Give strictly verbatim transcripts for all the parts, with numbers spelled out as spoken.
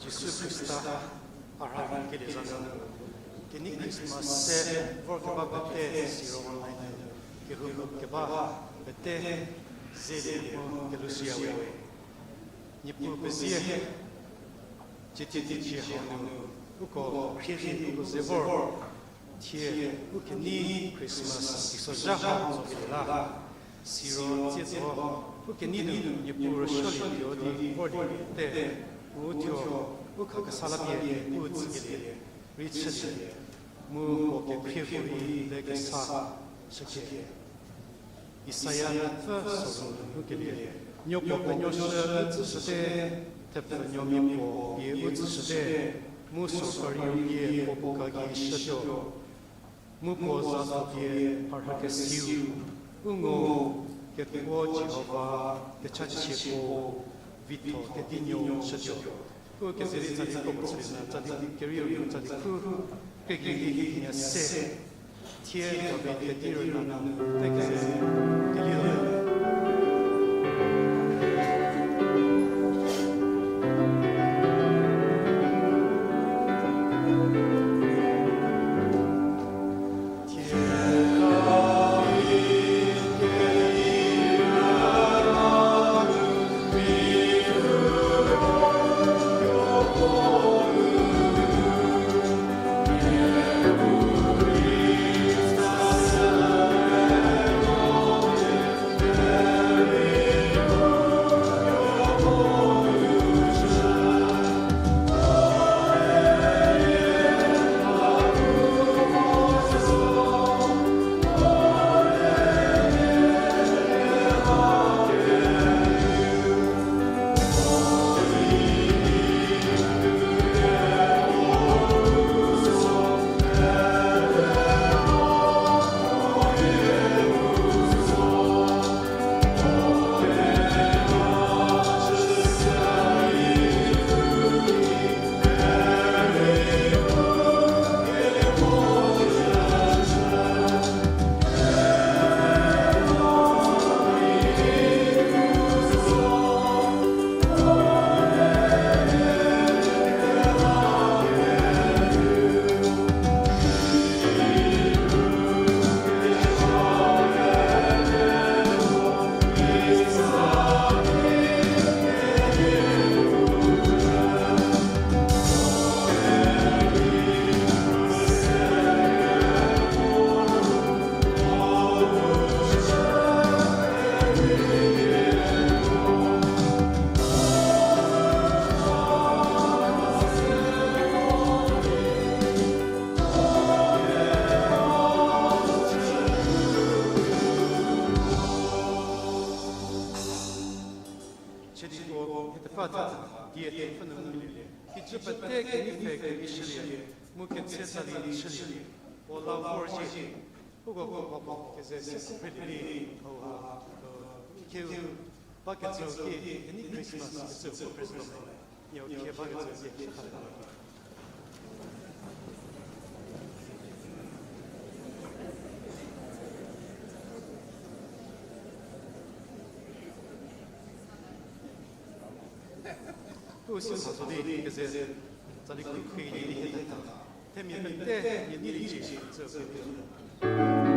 Jisu Khrista a rhakelie za nu, kenei Christmas se vorkeba pete siro online nu kehou keba pete zelie mu kelhou shüyawe. Niepuu pezie, cietie teicie hau nu uko khrie di uko ze vor, thie u kenei Christmas teisozha hau zo kelie la. Siro tsie zo, u kenei nu Niepuu rüsuolie tuo di vorlie pete, mu u thuo u khakesa la pie Niepuu tsükelie rei chülie, mu puo kekhrie puorei le kesa shücie. Isaia pfü soru nu ngukelie, nuo puo penuoshü u tsüshüte, thepfunuomia puo pie u tsüshüte, mu sorkari pie puo puo ka gei shütuo. Mu puo za tho pie mharhükesiu, u ngo kekuo Jihova kechachie puo vitho kedinuo shütuo. U keze di tsali kro puo chülie nu tsali kerieu nu tsali khu, kekreilie di nia se, thie David kedi rüna nu te keze kelieu. Chediko, hie tefa tha, die thepfü nu ngulie, kijü pete kenei pfhe kevi shülie, mu ketse tsali chülie, puo la vorzhie, uko koko keze se se phrelie di, hauha, keu, bakecü ki, kenei Christmas kecü ko Christmas, nieu khie bakecü ki, u si sa zo di keze, tsali khrükhrei di hie tha, themia pete nie neiliecie, tsü pete.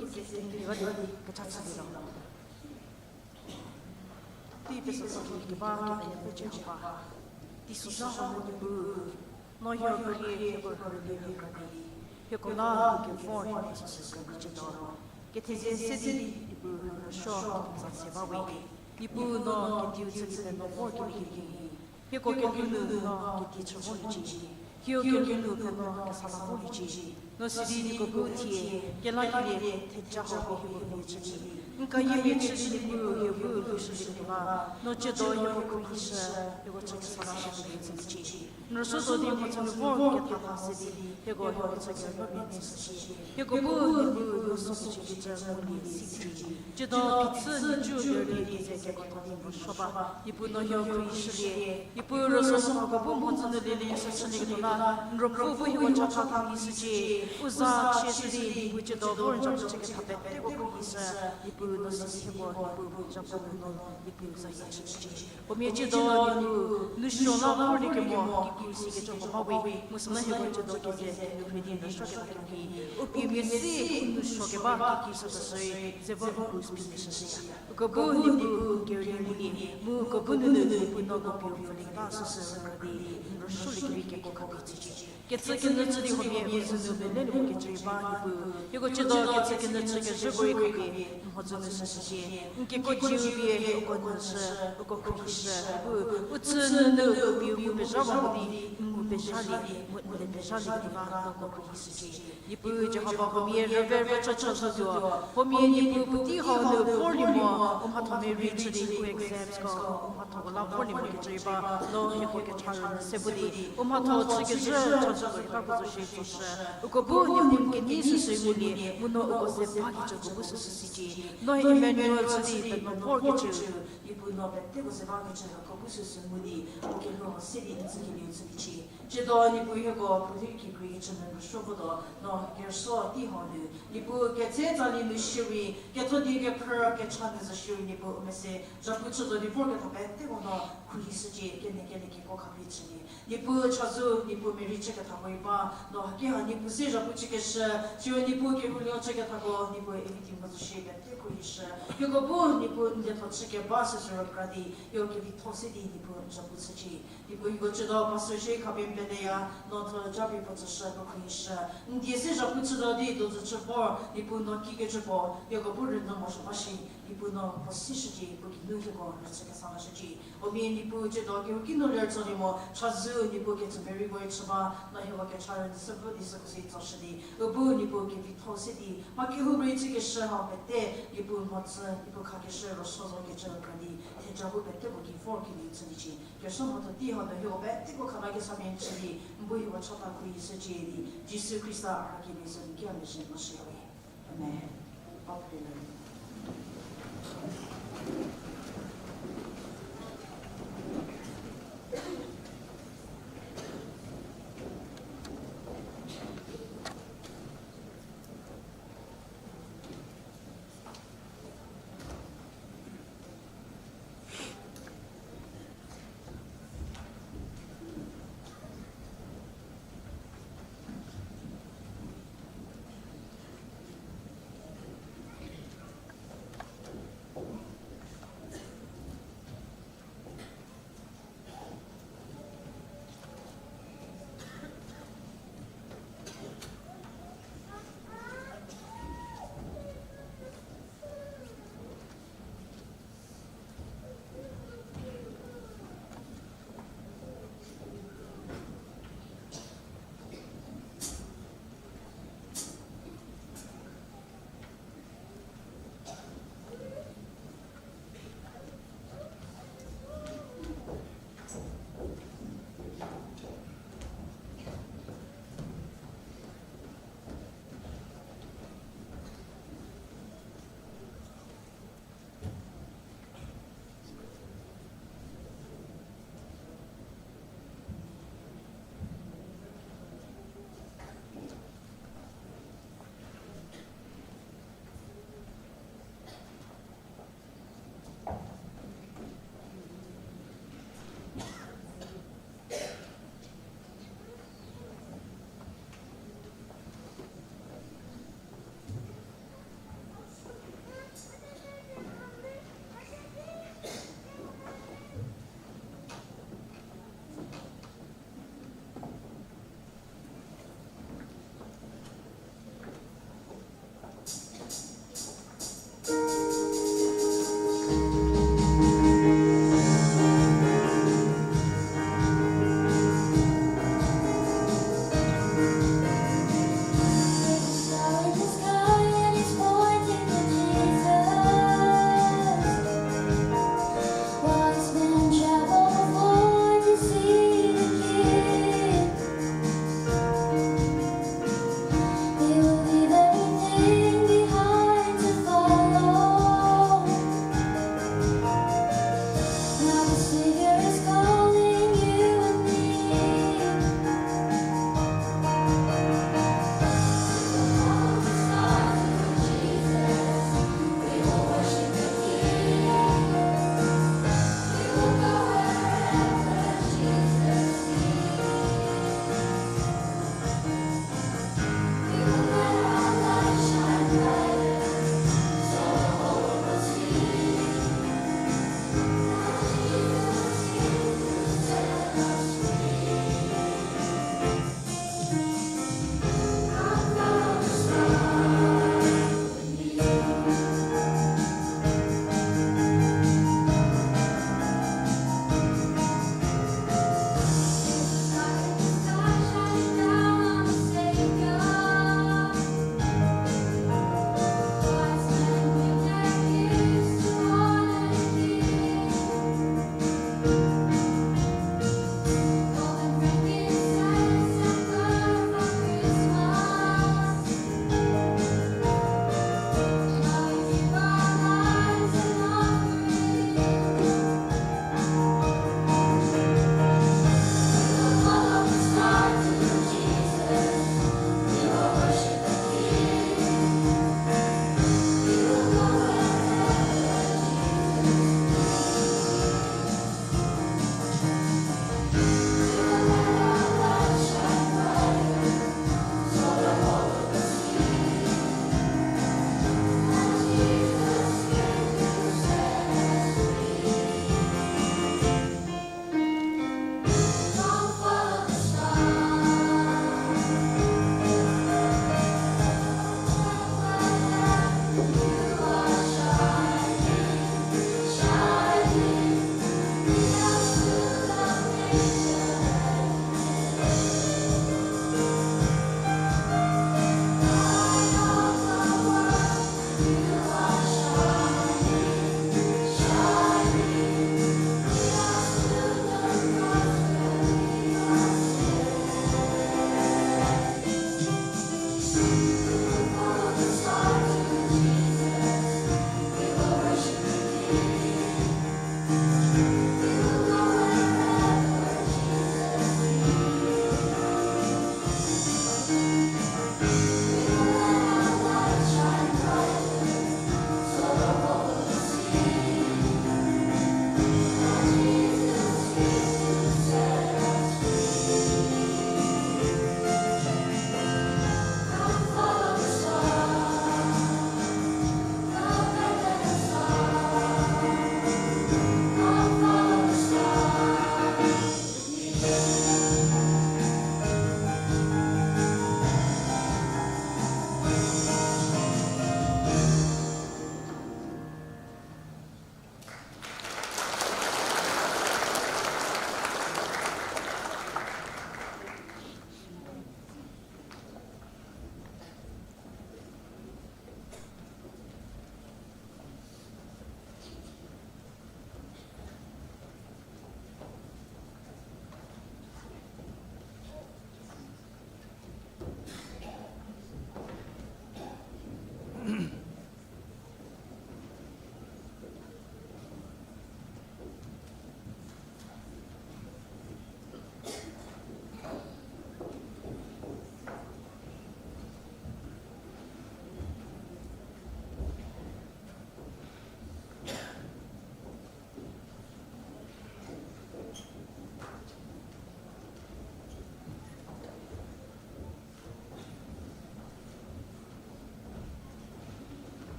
U keze kenghiwa di kecha chü di lo. Tei pesü saki keba kepele pecie hauha. Teisozha hau nu Niepuu, no hie khrie hieko rüli rükra di, hieko la kevor hie süsü rüli cietuo. Kethezie se di Niepuu rüsuo keputsa se ba we. Niepuu no kediu chüliete no vor kemhie di, hieko kelhou nu no kedi chü vorliecie. Hieko kelhou nu pfhe no kesa la vorliecie. No sidi nieko bu thie, kelakelie theja hau pie hieko pie chü di, n kayimia chü di Niepuu hie bu lhoushülieketuo la, no ciedo hieko khruohishü, hieko chü kesa lashü pie chüliecie. N rüsuo zo di mhodzü nu vor kethatha se di, hieko hieko chü kerünuo pie n tsüshücie. Hieko bu Niepuu hieko süsü chükecü ngulie sicie. Ciedo phichü nhicu ler di keze keko tho di n rüsuo ba, Niepuu no hieko khruohishülie. Niepuu rüsuo süko bu mhodzü nu lielie süsü chülieketuo la, n ruopfü bu hieko chatha khruohishücie. U za chie shü di Niepuu ciedo bu n zhapu chüketha peteko khruohishü. Niepuu no sidi hieko Niepuu zhapu nu no Niepuu za hie chücie. Huomia ciedo Niepuu, nousuo la vorliekemo kikru sikecü puo ba we, mu süla hieko ciedo keze nu mhie di n rüsuoketa kemhie, u pie mia se u nousuo keba kikru süsü shürei, ze vo n krus pie mia shüshüya. Uko bu Niepuu kerüli ngulie, mu uko bu nunu Niepuu no ko pie u pfhülieketa süsü rükra di, n rüsuoliekevi keko khapie tsücie. Kecü kenyü chü di huomia u zü nu pelelie kecü rei ba Niepuu, hieko ciedo kecü kenyü chü kezhüko rei khapie n mhodzü nu süshücie. N kekuo jiu pie uko nyüshü, uko khruohishü, Niepuu, u chü nunu u pie u pezha ba mo di, n ngu pezhalie, mu n le pezhalieketuo la uko khruohishücie. Niepuu Jihova, huomia rüve rüchü chü zotuo, huomia Niepuu puotei hau nu vorlie mo, u mhatho merei chü di u examsko, u mhathoko la vorlie mo kecü rei ba, no hieko kecha rünyü se bu di, u mhatho chü kezhü chazou keta ko zo shie tsoshü. Uko bu Niepuu n kenei süsü ngulie, mu no uko ze bakecüko bu süsü sicie. No Emmanuel chü di penuo vorkecü, Niepuu no peteko ze bakecü uko bu süsü ngu di, u kelhou se di n tsükelieu chüliecie. Ciedo Niepuu hieko puotei kikreikecü nu rüsuo votuo, no kerüsuo tei hau nu, Niepuu ketse tsali nu shierei, ketho die kephrü kecha nu zo shierei Niepuu u mese, zhapu chü zo di vorketho peteko no khruohishücie, kenekelie keko khapie chülie. Niepuu chazou, Niepuu merei chükethako rei ba, no haki ha Niepuu se zhapu chükeshü, siro Niepuu kehoulie chükethako, Niepuu everything ko zo shie pete khruohishü. Hieko bu Niepuu n lietho chükeba süsü rükra di, hieko kevitho se di Niepuu n zhapu chücie. Niepuu hieko ciedo pastor shie khapie n peleya, no tho japie puo tsüshü, puo khruohishü. N die se zhapu chütuo di dozü chü vor, Niepuu no kikecü puo, hieko bu rünyü morosuo ba shi, Niepuu no puo si shücie, puo geinu hieko rüchü kesa lashücie. Huomia Niepuu ciedo kehouki nu ler tsolie mo, chazou Niepuu kecü merei ko rei chü ba, no hieko kecha rünyü se bu di süko si tsoshü di, u bu Niepuu kevitho se di, mha kehoupuorei chükeshü hau pete, Niepuu mhodzü, Niepuu khakeshü rüsuo zo kecü rükra di, theja bu peteko ki vorkelieu chüliecie. Kerüsuo mhatho tei hau nu hieko peteko khata kesa mia chü di, n bu hieko chata khruohishücie di, Jisu Khrista a rhakelieu za nu ki a mezhie morosuo we. Amen.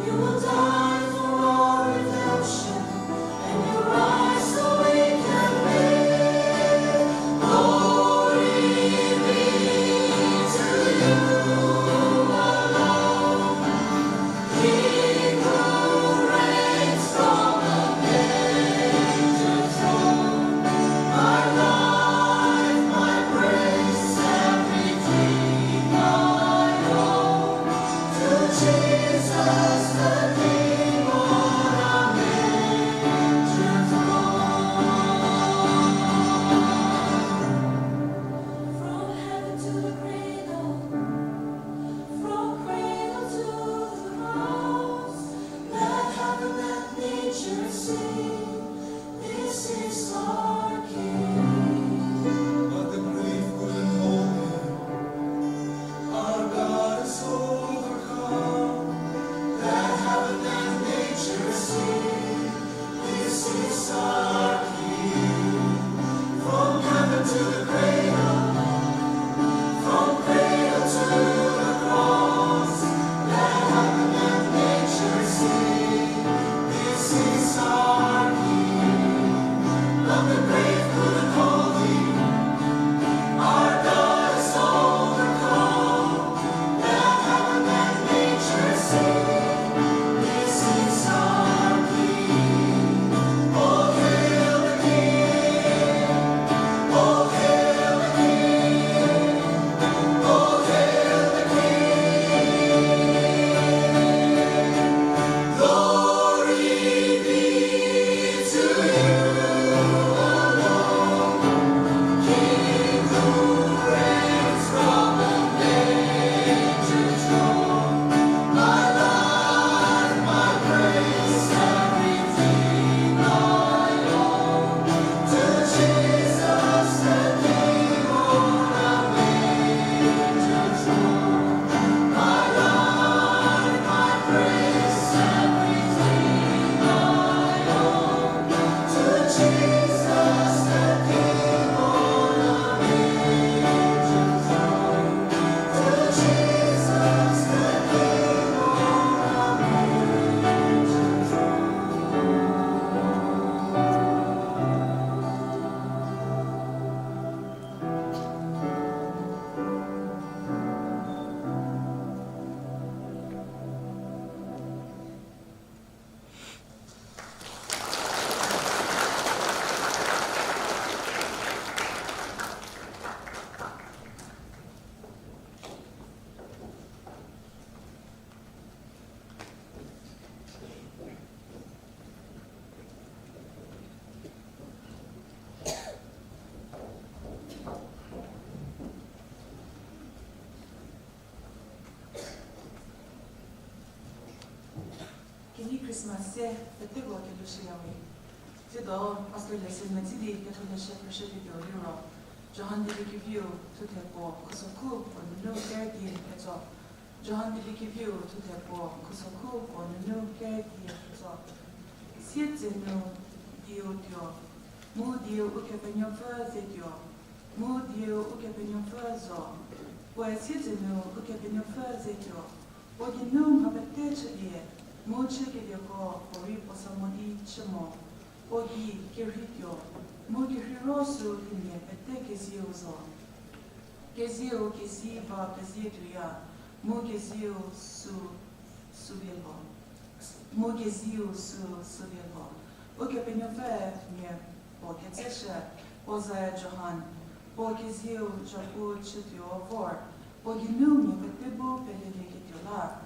You will die for our redemption, and you rise so we can live. Glory be to you alone. He who reigns from the manger throne, my life, my praise, everything I own, to Jesus the King on a manger throne. From heaven to the cradle, from cradle to the cross, let heaven, let nature sing, this is our King. But the grave couldn't hold him. Our God is overcome. Let heaven, let nature sing, this is our King. From heaven to the cradle, from cradle to the cross, let heaven, let nature sing, this is our King. But the grave couldn't hold him. Our God is overcome. Let heaven, let nature sing, this is our King. Oh, hail the King. Oh, hail the King. Oh, hail the King. Glory be to you alone, King who reigns from the manger throne. My life, my praise, everything I own, to Jesus the King on a manger throne. My life, my praise, everything I own, to Jesus the King on a manger throne. To Jesus the King on a manger throne. Kenei Christmas se peteko kelushüyawe. Tsiedo Pastor Lesen Metsili ketholeshü phrüshüketuo liro, Johan Dieliekeviu thuthe puo khusokhu puo nunu kerü die ketso. Johan Dieliekeviu thuthe puo khusokhu puo nunu kerü die ketso. Sietsü nu dieu tuo, mu dieu Ukepenuopfü ze tuo, mu dieu Ukepenuopfü zo. Puoe sietsü nu Ukepenuopfü ze tuo. Puo geinu mha pete chülie, mu chükelieko puorei puo sa mo di chü mo. Puo gei kerhei tuo, mu kerheiro sü themia pete kezieu zo. Kezieu kezi va pezie tuoya, mu kezieu sü sülie lho. Mu kezieu sü sülie lho. Ukepenuopfü mia puo ketseshü, puo zae Johan, puo kezieu zhapu chütuo vor, puo geinu mia pete bu pelelieketuo la.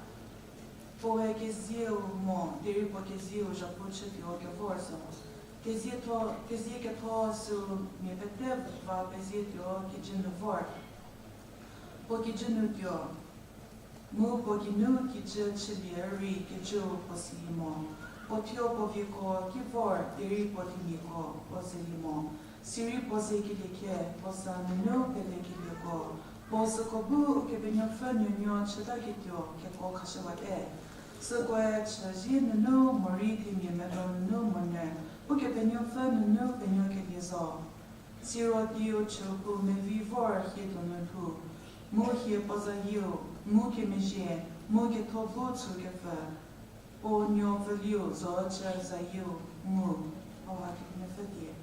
Puoe kezieu mo, derei puo kezieu zhapu chütuo kevor zo. Kezie tho, kezie ketho sü mia pete va pezie tuo kijü nu vor. Puo kijü nu tuo, mu puo geinu kijü chülie rei kijüu puo si mo. Puo thuo puo vieko ki vor, derei puo themiako puo zelie mo. Sirei puo zekelie khe, puo za nunu pelekelieko, puo süko bu Ukepenuopfü nuonuo chütaketuo keko khashüwate. Sükoe chüzie nunu morei themia medo nunu monyü, Ukepenuopfü nunu penuokelie zo. Siro dieu chüu mevi vor hie donu lhou, mu hie puo zayieu, mu kemezhie, mu ketho bu chükepfü, puo nuo pfüliu zo chü zayieu ngu, hauha Kepenuopfü die.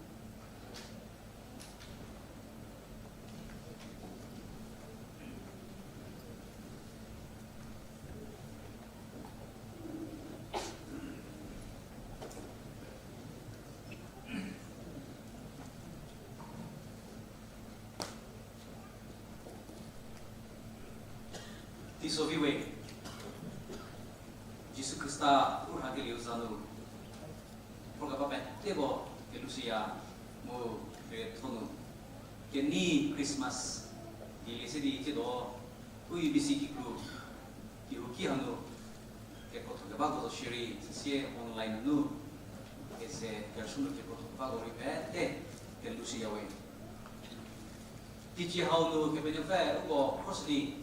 Teiso vi we, Jisu Khrista u rhakelieu za nu, vorkeba peteko kelushüya mu kerietho nu, kenei Christmas dilie se di tsiedo, u U B C kikru, kehouki hanu, kekrotho kebako zo shierei, süsie online nu, keze kerüsuo nu kekrotho kebako rei pete kelushüya we. Teicie hau nu Kepenuopfü uko khroshü di,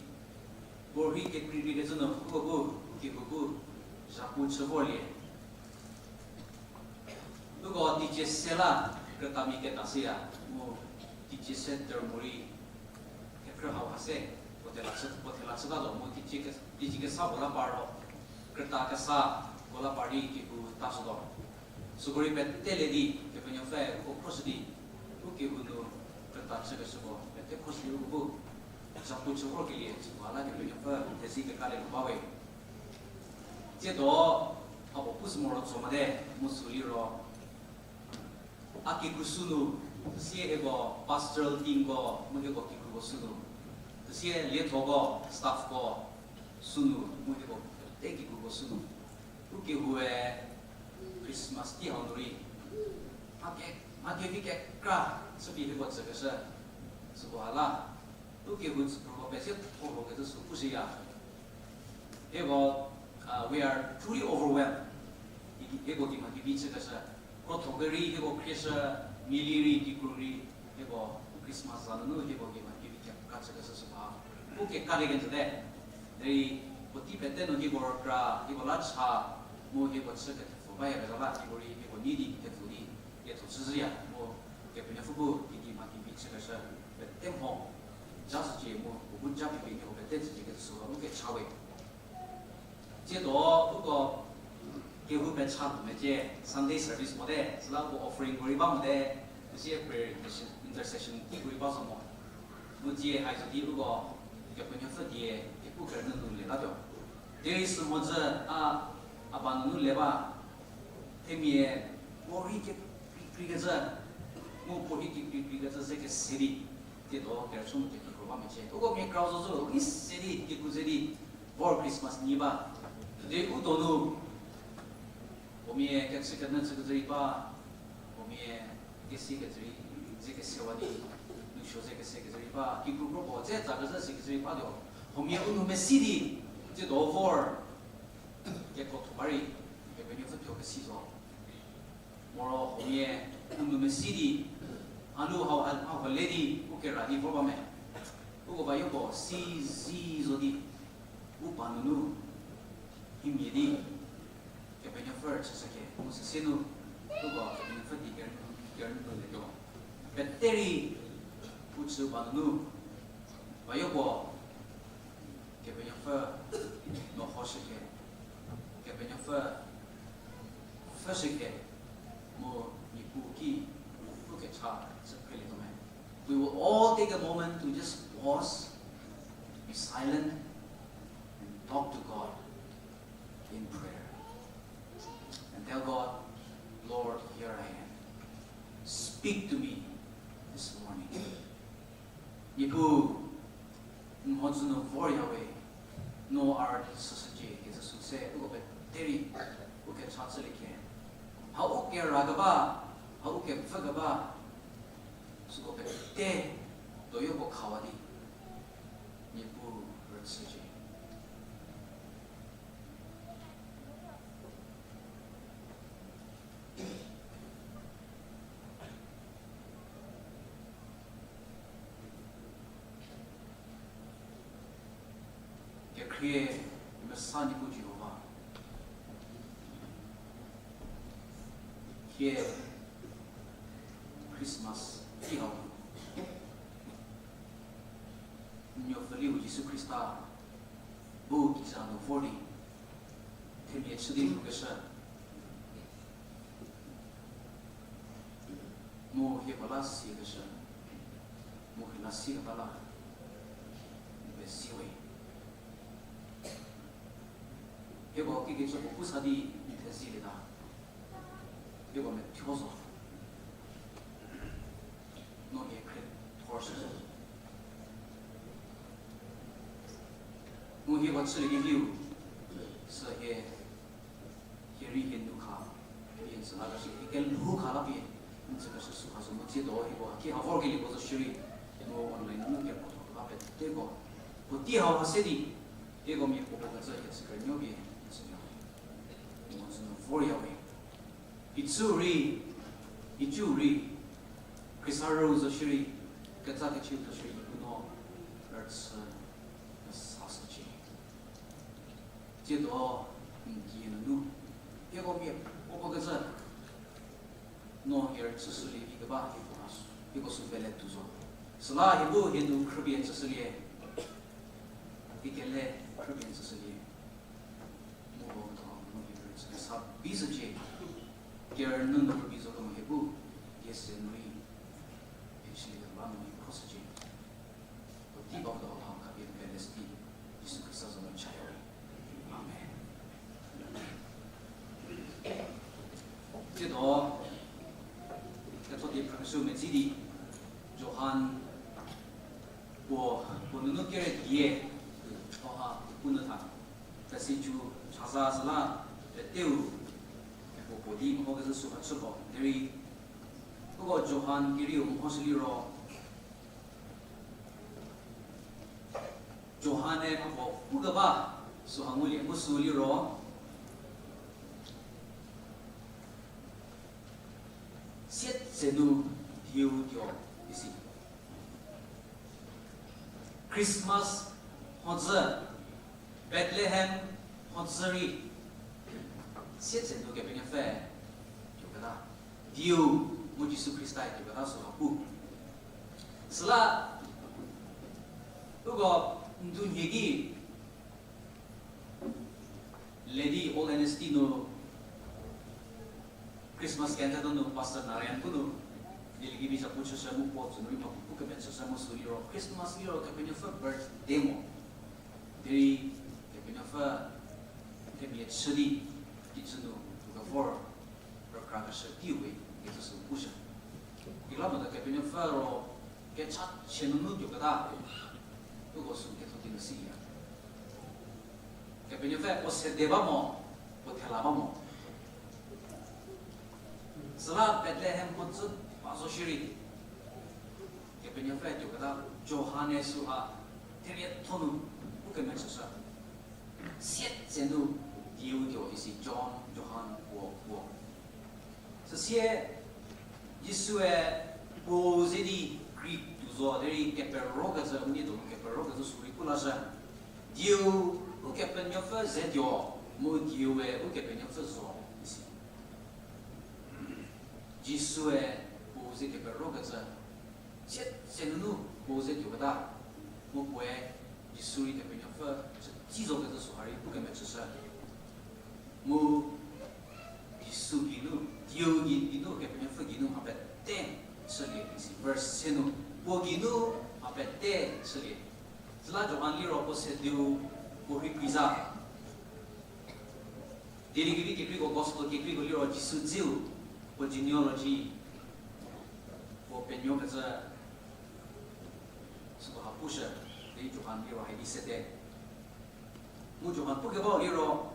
puorei kekreikreikecü nu uko bu, u kehou bu, zhapu chü vorlie. Uko teicie se la krütamia keta shüya, mu teicie se termo rei, kekhrü hau ha se, puo thela chü, puo thela chüta zo, mu teicie ke-, teicie kesa puo la par ro, krüta kesa puo la par di kehou ta shütuo. Süko rei pete le di, Kepenuopfü uko khroshü di, u kehou nu krüta chükeshüko pete khroshü di uko bu, zhapu chü vorkelie süko la Kepenuopfü thezi kekale nu ba we. Tsiedo, a puo pushü moro tso mote, mu sü liro, a kikru sünu, süsie hieko pastoral teamko, mu hieko kikruko sünu, süsie liethoko, staffko sünu, mu hieko pete kikruko sünu, u kehoue Christmas tei hau nu rei, mha ke, mha kevi kekra chüpie hieko tsükeshü, süko ha la, u kehou tsüphrüko pezhie thorho kecü sü pushüya. Hieko, uh, we are truly overwhelmed. Hieko kemha kevi chükeshü, krotho kerei hieko khrieshü, miali rei kikru rei, hieko Christmas za nunu hieko kemha kevi kekra chükeshü süha, u kekale kenjüte. Derei puotei pete nu hieko rükra, hieko la cha, mu hieko chü kethepfu bayakezha la, hieko rei hieko nei di kethepfu di, hietho chüzhüya mu Kepenuopfü bu kikemha kevi chükeshü pete mho ja shücie mu puo bu ja pie pie nieko pete tsücie kecü süha u kecha we. Tsiedo uko kehou pecha nu mecie Sunday service mote, süla uko offeringko rei ba mote, süsie prayer intercession, intercession teiko rei ba zo mo. Mu tsie hai zo di uko Kepenuopfü die kepu kerünyü nu letatuo. Derei sü mhodzü a, a ba nunu le ba, themia puorei kekreikreikecü, mu puorei kekreikreikecü ze kese di, tsiedo kerüsuo nu kekreikro ba mecie. Uko mia krau zo zo, u se di, kikru ze di, vor Christmas nyi ba. Derei u donu, huomia kechü kenyü chükecü rei ba, huomia kesi kecü rei, ze kesewa di, nusuo ze kese kecü rei ba, kikru kropuo dze tsa kezhü sikecü rei batuo. Huomia u nou mesi di, tsiedo vor, kekrotho ba rei, Kepenuopfü thuo kesi zo. Moro huomia u nou mesi di, a lu hau ha, hau le di, u kera di vor ba me. Uko ba yopuo si zi zo di, u ba nunu, himia di, Kepenuopfü rüchüshüke, mu süsie nu, uko Kepenuopfü die kerünyü, kerünyü nu letuo. Pete rei, u chü ba nunu, ba yopuo, Kepenuopfü mehoshüke, Kepenuopfü pfüshüke, mu Niepuu ki u kecha chü phrelietuo me. We will all take a moment to just pause, be silent, and talk to God in prayer. And tell God, Lord, here I am. Speak to me this morning. Niepuu, n mhodzü nu vorya we, no a rüdi süshücie kecü sü se uko pete rei u kecha chülie ke. Hau u kera keba, hau u kepfü keba, süko pete doyo puo khawa di, Niepuu rüchücie. Kekhrie mesa Niepuu Jihova, thie Christmas tei hau nu Jisu Khrista bu kiza nu vor di, themia chü di lhoukeshü. Mu hieko la siekeshü, mu hie la siekeba la, n pezie we. Hieko kikecü puo pu sa di n thezilie ta. Hieko methuo zo. No hie khrie thor shü zo. Mu hieko chülie di hiu, sü hie, hie rei hie nu kha, hie n tsü lakeshü, hie kelhou kha la pie, n tsükeshü süha zo mu tsiedo hieko haki ha vorkelieko zo shierei, mu online nunu kephoto la peteko, puotei hau ha se di, hieko mia puo puo kecü hie chü kernuo pie n tsülie. Mu n tsü nu vorya we. Phichü rei, phichü rei, Khrista rüu zo shierei, ketsa kechiu zo shierei, Niepuu no rüchü, rüsashücie. Tsiedo, n die nunu, hieko mia puo puo kecü, no hie rüchüshülie vi keba hieko, hieko sü pele tuo zo. Süla hie bu hie nu khrüpie n tsüshülie, hie kele khrüpie n tsüshülie. Mu ho mtho mu hie rüchü kesa bi shücie. Kerünyü nu rübei zo kemo hie bu, die se nu rei, hie chülie keba nu rei khroshücie. Puotei ba puo ha khapie n pele shü di, Jisu Khrista za nu chaya we. Amen. Tsiedo, ketho die phrükeshü medzi di, Johan puo, puo nunu kere die, o ha, puo nu tha. Pesi cu chaza süla, peteu, puo puo di mho kezü süha chü lho. Derei, uko Johan kerieu mhoshü liro, Johan-e mhapuo pukeba süha ngulie mu sü liro, sietsenu dieu tuo isi. Christmas mhodzü, Bethlehem mhodzü rei, sietsenu Kepenuopfü tuoketa, dieu mu Jisu Khrista tuoketa süha pu. Süla, uko ndunhie ki, Ledi Old Anestey nu Christmas kenthe donu Pastor Narayan pu nu, Dieliekevi zapu chüshü mu puo tsü nu rei mha pu kemechüshü mu sü liro Christmas liro Kepenuopfü birthday mo. Derei Kepenuopfü themia chü di, kijü nu, kevor, rükrakeshü teiu we, kecü sü pushü. Kekreilamonyü Kepenuopfü ro kechachie nunu tuoketa, uko sü ketho di nu siya. Kepenuopfü puo sede ba mo, puo thela ba mo. Süla Bethlehem mhodzü ba zo shierei, Kepenuopfü tuoketa Johan-e süha therietho nu pu kemechüshü. Sietsenu dieu tuo isi John, Johan puo puo. Süsie Jisue puo ze di krei tuo zo derei keperokecü, unie donu keperokecü sü rei pu lashü. Dieu Ukepenuopfü ze tuo, mu dieue Ukepenuopfü zo isi. Jisue puo ze keperokecü, sietsenu puo ze tuoketa, mu puoe Jisu rei Kepenuopfü chütsi zokecü süha rei pu kemechüshü. Mu Jisu geinu, dieu gei, geinu, Kepenuopfü geinu mha pete chülie isi. Verse se nu, puo geinu mha pete chülie. Süla Johan liro puo se dieu puo rhei kreiza. Dieliekevi kekreiko, Gospel kekreiko liro Jisu dzeu, puo genealogy, puo penuokecü, süko ha pushü, di Johan liro hai di sete. Mu Johan pukebau liro,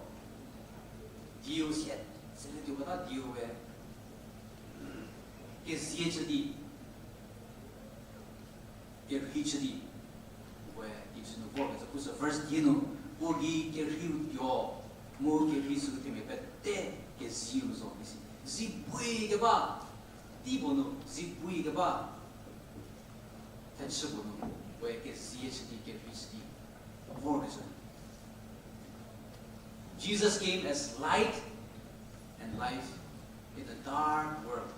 dieu sie, sele tuoketa dieue, kezie chü di, kerhei chü di, we kijü nu vorkecü pushü verse die nu, puo gei kerheiu tuo, mu kerhei sü themia pete kezieu zo isi. Zi bui keba, tei puo nu, zi bui keba, thechü puo nu, we kezie chü di, kerhei chü di, vorkecü. Jesus came as light, and life in a dark world.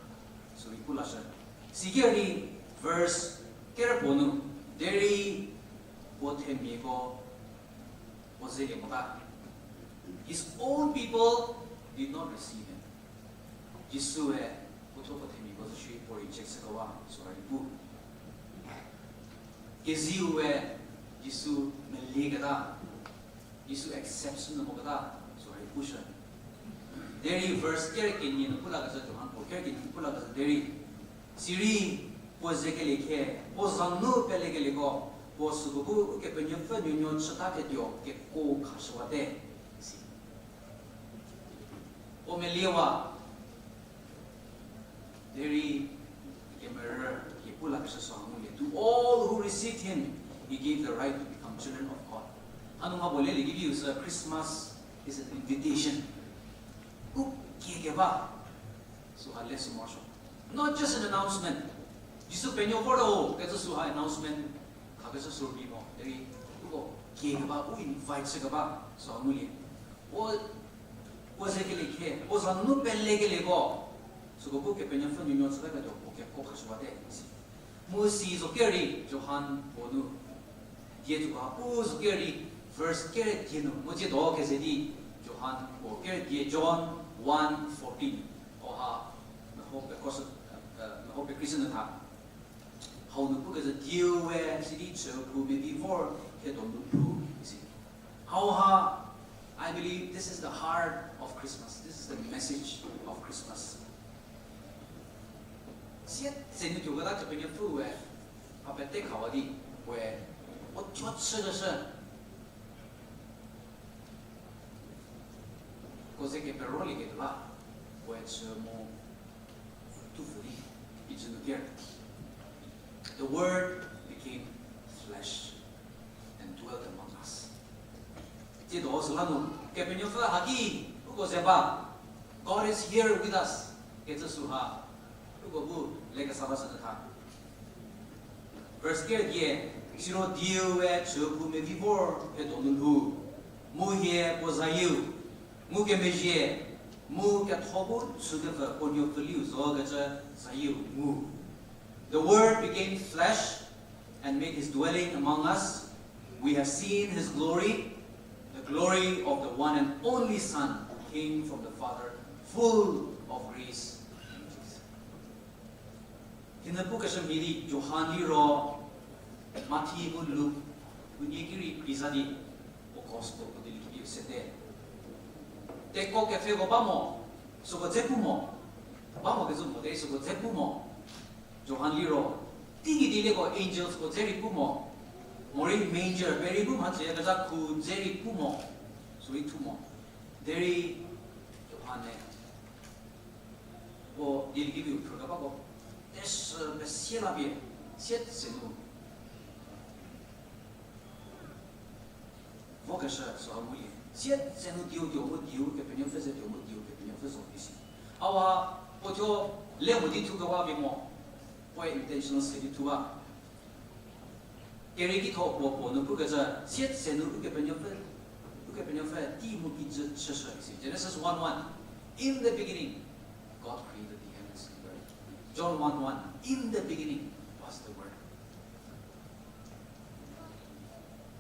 Sü rei pu lashü. Siki di verse kerpuo nu, derei puo themiako puo zelie mota. His own people did not receive him. Jisue puo thuo puo themiako zo shierei puo reject chükewa süha rei pu. Keziue Jisu melieketa, Jisu accept chü nu moketa süha rei pushü. Derei verse ker kenie nu pu lakecü, Johan puo ker kenie nu pu lakecü derei, sirei puo zekelie khe, puo za nu pelekelieko, puo süko bu Ukepenuopfü nuonuo chütaketuo keko khashüwate, isi. Puo meliewa, derei kemerü, kepulakeshü süha ngulie. To all who received him, he gave the right to become children of God. Hanu mha puo lelie keviu sü Christmas is an invitation. U kiekeba, süha le sü morosuo. Not just an announcement. Jisu penuo vorte o kecü süha announcement khakeshü sü rei mo. Derei uko kiekeba, u invite chükeba süha ngulie. O, puo zekelie khe, puo za nu pelekelieko, süko bu Kepenuopfü nuonuo chütaketuo puo keko khashüwate, isi. Mu si zo kerei Johan puo nu, die tuo ha pu zo kerei, verse ker die nu mu tsiedo keze di, Johan puo ker die, John one fourteen. Oha, meho pekro sü, meho pekri sü nyü tha. Hau nu pukecü, dieu we sidi chü phou mevi vor, khedo nu phou, isi. Hauha, I believe this is the heart of Christmas. This is the message of Christmas. Sietsenu tuoketa Kepenuopfüe, a pete khawa di, we, o cho chükeshü ko ze keperolieketuo la, puoe chü mu tupfü di, icü nu ker. The Word became flesh and dwelt among us. Tsiedo süla nu, Kepenuopfü haki uko ze ba, God is here with us kecü süha, uko bu lekesa ba shünyü tha. Verse ker die, siro dieu we chü phou mevi vor khedo nu lhou, mu hie puo zayieu, ngukemezhie, mu ketho bu chükepfü puo nuopfüliu zo kecü zayieu ngu. The Word became flesh and made his dwelling among us. We have seen his glory, the glory of the one and only Son who came from the Father, full of grace and truth. Thie nu pukeshü mhie di Johan liro, Mathi mu Luk, unie ki rei kreiza di, puo gospel puo dieliekevi sede. Teko kepfheko ba mo, süko dze pu mo, ba mo kecü mo derei süko dze pu mo. Johan liro, teigei dielieko angels ko dze rei pu mo, morei manger, perei bu mhachüyakezha khu dze rei pu mo, sürei thu mo. Derei Johan-e puo dieliekeviu phrükebako, teshü pesie la pie, sietsenu vokeshü süha ngulie. Sietsenu dieu tuo mu dieu Kepenuopfü ze tuo mu dieu Kepenuopfü zo isi. Awa, puo thuo le mo di thukewa pie mo, puoe intentional se di thu ba. Kerieki tho puo puo nu pukecü, sietsenu Ukepenuopfü, Ukepenuopfü tei mu kijü chüshü isi. Genesis one one, In the beginning, God created the heavens and the earth. John one one, In the beginning was the Word.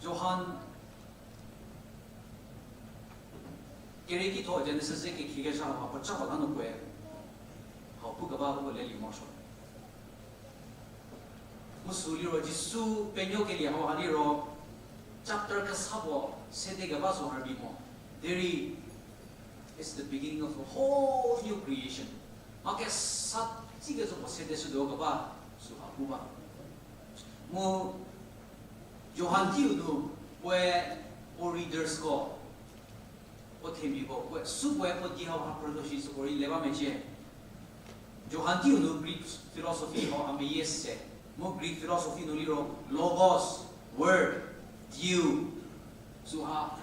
Johan kerieki tho Genesis ze kekhikezha hau puo ca puo la nu puoe hau pukeba puo lelie morosuo. Mu sü liro Jisu penuokelie hauha liro, chapter kesa puo sede keba süha rei mo. Derei, it's the beginning of a whole new creation. Mha kesa tsikecü puo sede shütuo keba süha pu ba. Mu Johan teiu nu puoe puo readersko, puo themiako, puoe, sü puoe puo die hauha phrütuo shi süko rei le ba mecie. Johan teiu nu Greek philosophy hauha meyie se, mu Greek philosophy nu liro logos, word, dieu, süha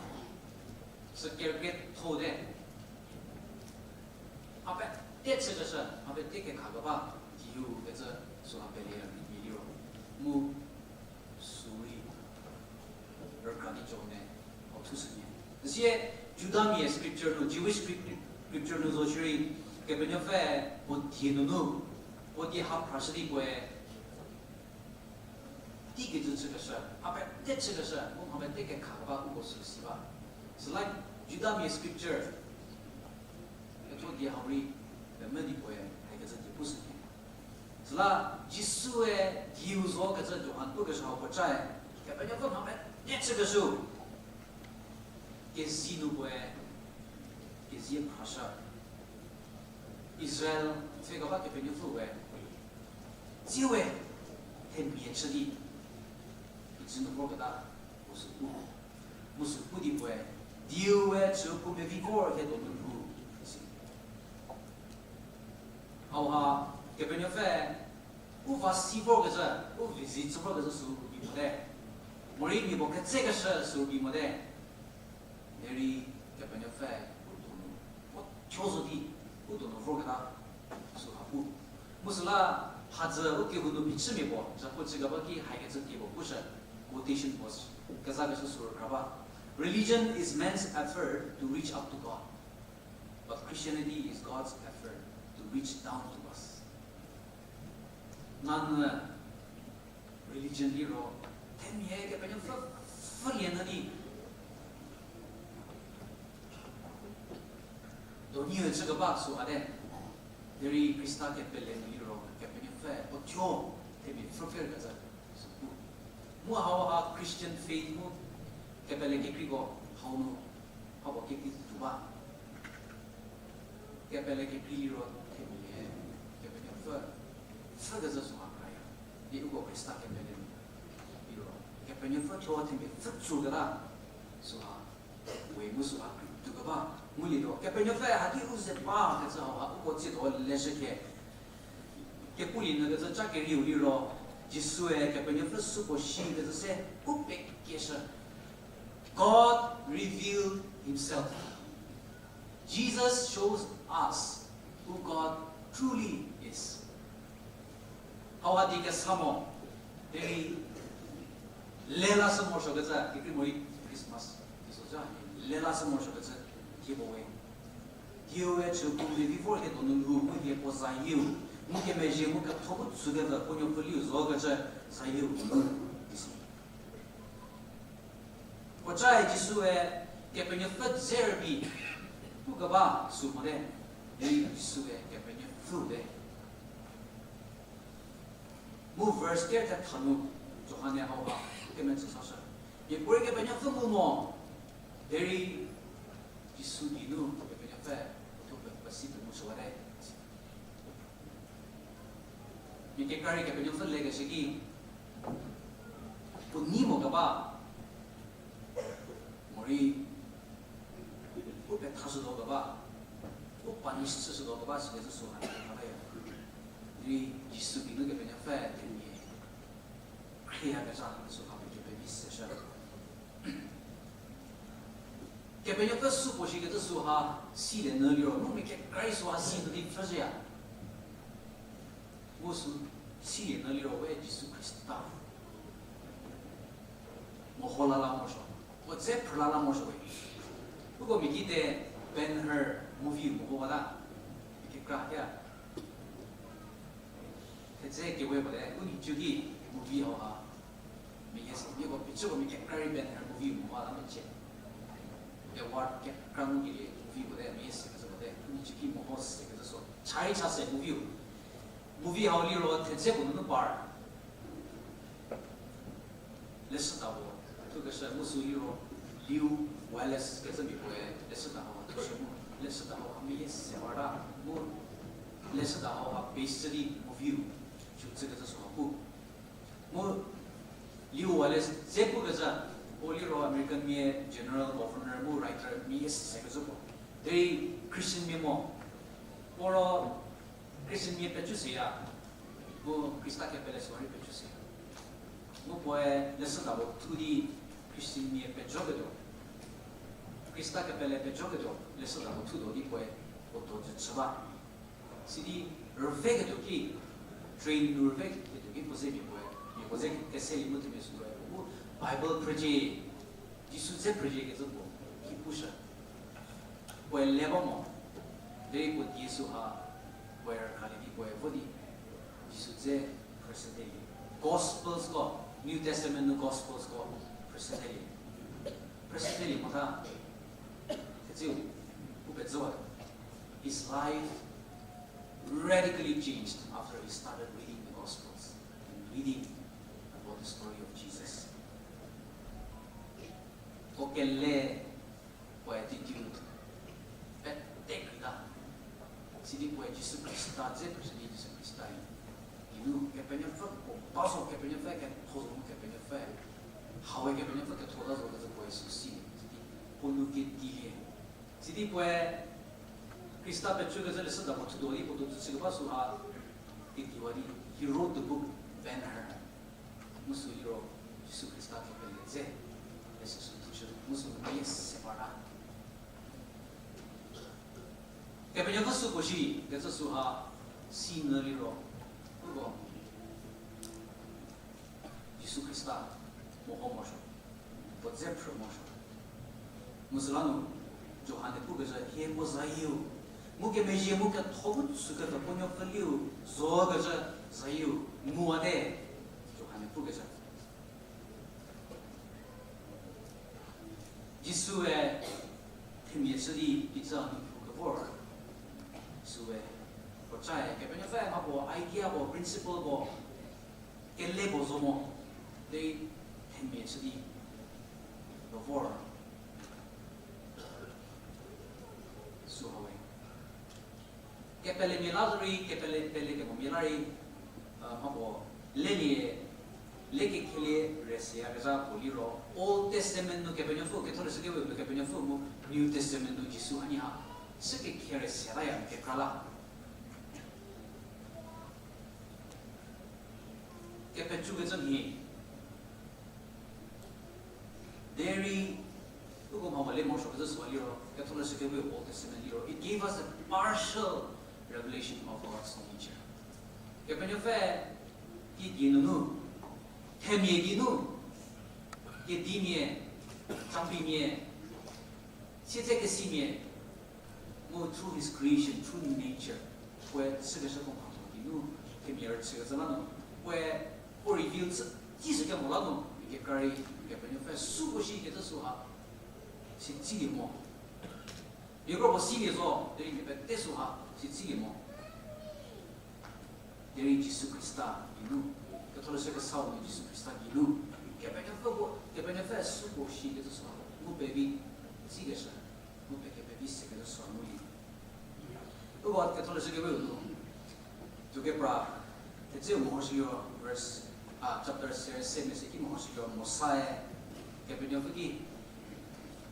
sü kerükrietho te. Mha pete chükeshü, mha pete kekhakeba, dieu kecü süha peleya rei liro. Mu sü rei rükra di John-e hau thushünyü. Süsie Judamia scripture nu, Jewish script-, scripture nu zo shierei, Kepenuopfü puo die nunu, puo die ha phrashü di puoe Ikecü chükeshü, mha pete chükeshü, mu mha pete kekha keba uko sü si ba. Süla Judamia scripture, ketho die hau rei, pemvü di puoe, haikecü die pushü ki. Süla Jisue dieu zo kecü Johan pukeshü hau puocae, Kepenuopfü mha pete chükeshü. Kezi nu puoe, kezie phrashü. Israel, se keba Kepenuopfü we, tsie we, themia chü di, icü nu vorketa, mu sü pu. Mu sü pu di puoe, dieu we chü pu mevi vor hie donu lhou, isi. Hauha, Kepenuopfü, u va si vorkecü, u visit chü vorkecü sü rübei mote. Morei mia puo ketsekeshü sü rübei mote. Derei Kepenuopfü u donu, puo thuo zo di, u donu vorketa, süha pu. Mu süla, hadzü u kehou nu phichümia puo, zhapu chükeba ki haikecü kebo pushü, quotation puo, kezakeshü sü rükra ba. Religion is man's effort to reach up to God, but Christianity is God's effort to reach down to us. Nanyü religion liro, themia Kepenuopfü pfhülie nyü di, donu chükeba sü ate, derei Khrista kepele nu liro, Kepenuopfü puo thuo themia pfhü pfhükecü sü pu. Mu hauha Christian faith mu kepele kekreiko hau nu, hau puo kekreituo ba. Kepele kekrei liro themia, Kepenuopfü pfhükecü süha kraya. Di uko Khrista kepele nu liro, Kepenuopfü thuo themia pfhü tsüketa süha we mu süha kekreituo keba, ngulietuo. Kepenuopfü haki u ze bakecü hauha uko tsiedo leshü khe. Kepulie nyü kecü ca kerieu liro, Jisue Kepenuopfü supuo shikecü se u pekeshü. God revealed himself. Jesus shows us who God truly is. Hauha di kesa mo, derei lelashü morosuokecü, kekreimorei Christmas, Jisu ca, lelashü morosuokecü, thie puo we. Dieu we chü pu mevi vor hie donu lhou mu hie puo zayieu, mu kemezhie mu ketho bu tsükecü puo nuopfüliu zokecü zayieu nunu, isi. Puocae Jisue Kepenuopfü dze rübei pukeba sü mote, derei Jisue Kepenuopfü te. Mu verse ker thetha nu, Johan-e hauha kemetsü sashü. Miapuorei Kepenuopfü ngu mo, derei Jisu geinu Kepenuopfü puo thuo pe- pesi penuoshüwate. Mia kekra rei Kepenuopfü lekeshü ki, puo nei mo keba, morei u pethashütuo keba, u punish chüshütuo keba sikecü sü hanie khataya. Derei Jisu geinu Kepenuopfü themia khrieyakezha sü ha mia kepevi seshü. Kepenuopfü supuo shikecü sü ha silie nyü liro, mu mia kekra rei sü ha si nyü di pfhüzhüya. Mu sü silie nyü liro we Jisu Khrista meho la la morosuo, puo dze phrü la la morosuo we. Uko mia kite Ben-Hur movie meho bata, mia kekra ya. Thedze kewe bate, u nhicu ki movie hau ha meyie se, nieko picture ko mia kekra rei Ben-Hur movie meho la mecie. Award kekra ngukelie movie puo te, meyie sekecü puo te, u nhicu ki meho sekecü so, cha rei cha se movie-u. Movie hau liro thedze puo nunu par leshüda puo thukeshü mu sü liro Lew Wallace kecü mia puoe leshüda hau thushü mu, leshüda hau ha meyie se parta mu, leshüda hau ha base chü di movie-u chü chükecü sü ha pu. Mu Lew Wallace dze pukecü, puo liro American mia general, governor mu writer meyie sekecü puo. Derei Christian mia mo, puo ro Christian mia pecü seya, mu Khrista kepele süu rei pecü seya. Mu puoe leshüda puo thu di Christian mia pejoketuo, Khrista kepele pejoketuo leshüda puo thutuo di puoe puo do jü chü ba. Sidi rüveketuo ki, train nu rüveketuo ki puo ze mia puoe, mia puo ze keselie mu themia süu puoe, mu Bible phrücie, Jisu dze phrücie kecü puo ki pushü. Puoe le ba mo, derei puo die süu ha, puoe rükhalie di puoe vo di, Jisu dze phrüshütelie. Gospels ko, New Testament nu Gospels ko personally, personally mota, thetseu, u pezüwa, his life radically changed after he started reading the Gospels and reading about the story of Jesus. Ko kele puo attitude pete krita. Sidi puoe Jisu Khrista dze pese di Jisu Khrista-e geinu Kepenuopfü puo ba zo, Kepenuopfü ketho zo mu Kepenuopfü, hau-e Kepenuopfü ketho ta zo kecü puoe süsi. Sidi puo nu kedilie. Sidi puoe Khrista pecükecü leshüda puo thutuo di puo tuo chükeba süha kediwa di, he wrote the book Ben-Hur. Mu sü liro Jisu Khrista kepele dze, leshü sü thushü, mu sü meyie se parta. Kepenuopfü sü puo shi kecü süha sinyü liro, uko Jisu Khrista meho morosuo, puo dze phrü morosuo. Mu süla nu Johan-e pukecü hie puo zayieu, mu kemezhie mu ketho bu süketa puo nuopfüliu zokecü zayieu nguwate, Johan-e pukecü. Jisu-e themia chü di pizza nu phu kevor. Sü-e, puo ca-e, Kepenuopfü mha puo idea puo, principle puo, kele puo zo mo, derei themia chü di kevor. Sü hawe. Kepelemia la rei, kepele, pele kemomia la rei, mha puo, lelie, le kekhelie rei seyakezha puo liro, Old Testament nu Kepenuopfü, ketholeshü kewe nu Kepenuopfü mu New Testament nu Jisu hanie ha, sü kekhe rei setaya kekra la. Kepecükecü mhie. Derei, uko mha le morosuokecü süha liro, ketholeshü kewe Old Testament liro, it gave us a partial revelation of God's nature. Kepenuopfü ki geinunu, themia geinu, kedimia, changpimia, siedzekesimia, mu through his creation, through nature, puoe chükeshüko mhatho geinu, themia rüchükecü la nu, puoe, puo reveal chü, tsishükemo la nu, kekra rei, Kepenuopfü sü puo shi kecü süha, si tsilie mo. Mia kro puo silie zo, derei mia pete süha, si tsilie mo. Derei Jisu Khrista geinu, ketholeshü kesau nu Jisu Khrista geinu, Kepenuopfü puo, Kepenuopfü sü puo shi kecü süha, ngu pevi, tsikeshü, ngu pekepevi sekecü süha ngulie. Uko ketholeshü kewe nu, tuokepra, thetseu mehoshüyo verse, a, chapter se, se mese ki mehoshüyo Mosae, Kepenuopfü ki,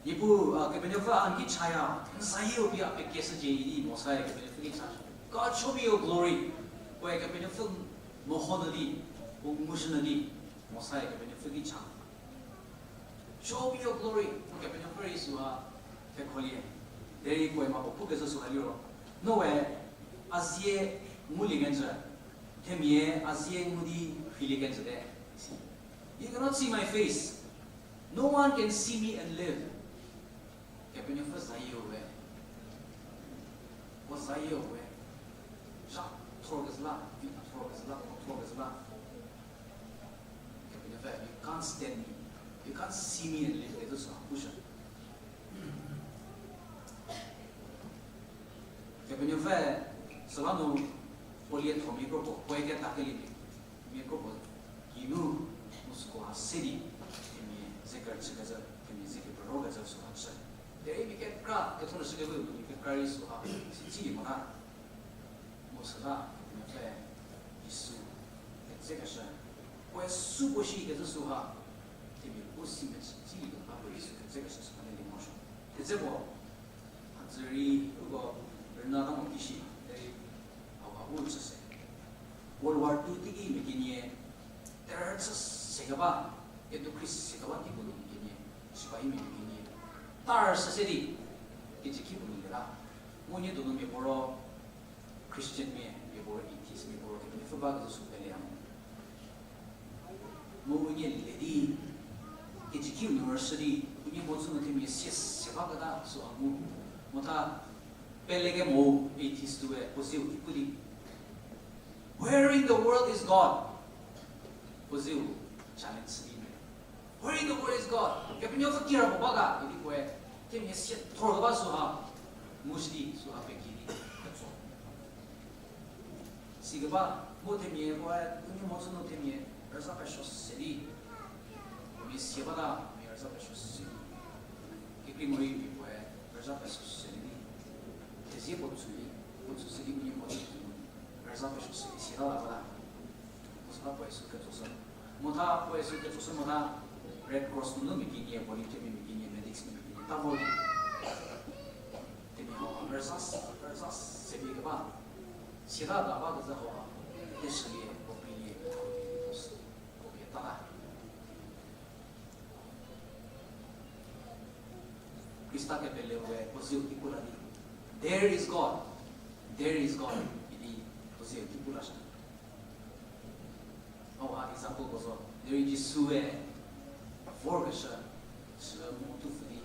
Niepuu, a, Kepenuopfü a n ki chaya, n zayieu pie a pekeshücie idi Mosae Kepenuopfü ki cha. God, show me your glory. Puoe Kepenuopfü meho nyü di, puo ngushü nyü di, Mosae Kepenuopfü ki cha. Show me your glory. Puo Kepenuopfü rei süha thekholie. Derei puoe mha puo pukecü süha liro, noe a zie ngulie kenjü, themia a zie ngu di rheilie kenjüte, isi. You cannot see my face. No one can see me and live. Kepenuopfü zayieu we. Puo zayieu we. Zha thor kezhü la, vi thor kezhü la, puo thor kezhü la. Kepenuopfü, you can't stand me. You can't see me and live. Kecü süha pushü. Kepenuopfü, süla nu, puo liethomia kro puo, puoe ketakelie mia kro puo, geinu, mu süko ha se di, themia ze kerüchükecü, themia ze keperokecü süha chü. Derei mia kekra, ketholeshü kewe mia kekra rei süha, si tsilie mota. Mu süla, Kepenuopfü, Jisu, ketsekeshü, puoe sü puo shi kecü süha, themia puo si mechü tsilie mota puo Jisu ketsekeshü süha lelie morosuo. Thetse puo, hadzü rei uko rüna ta mo kishi, derei hauha u chü se. World War Two teiki mia kenie, terror chü sekeba, ketukhri sekeba kipuo nu mia kenie, sipahimia mia kenie, tar süse di, kecükhi puo nu lieta. Mu nie donu mia puo ro, Christian mia, mia puo ro atheist mia puo ro Kepenuopfü bakecü sü peleya mo. Mu unie le di, kecükhiu nu rüshü di, unie mhodzü nu themia sie se baketa süha ngu. Mota, pelekemo atheist-e puo zeu ki pu di, Where in the world is God? Puo zeu. challenge chü di me. Where in the world is God? Kepenuopfü kira puo ba ga idi puoe themia sie thor ba süha, mu shi di süha pekie di ketso. Sikeba, mu themia puoe, u nei mo chü nu themia rüza pesuo se di, mia sie bata, mia rüza pesuo se di. Kekreimorei mia puoe rüza pesuo se di, thezie puo tsü di, puo tsü se di u nei mo chü nu rüza pesuo se di sieta la bata. Mu süla puoe sü ketsoshü. Mu tha puoe sü ketsoshü mu tha Red Cross nunu mia kenie, volunteer mia kenie, medics mia kenie ta vor di, themia hau rüza, rüza se di keba. Sieta la ba kezhü hau, teshülie, puo preilie, puo pie ta la. Khrista kepele we puo zeu ki pu la di, There is God, there is God idi puo zeu ki pu lashü. Hau ha example ko zo, derei Jisue vorkeshü, sü mu tupfü di,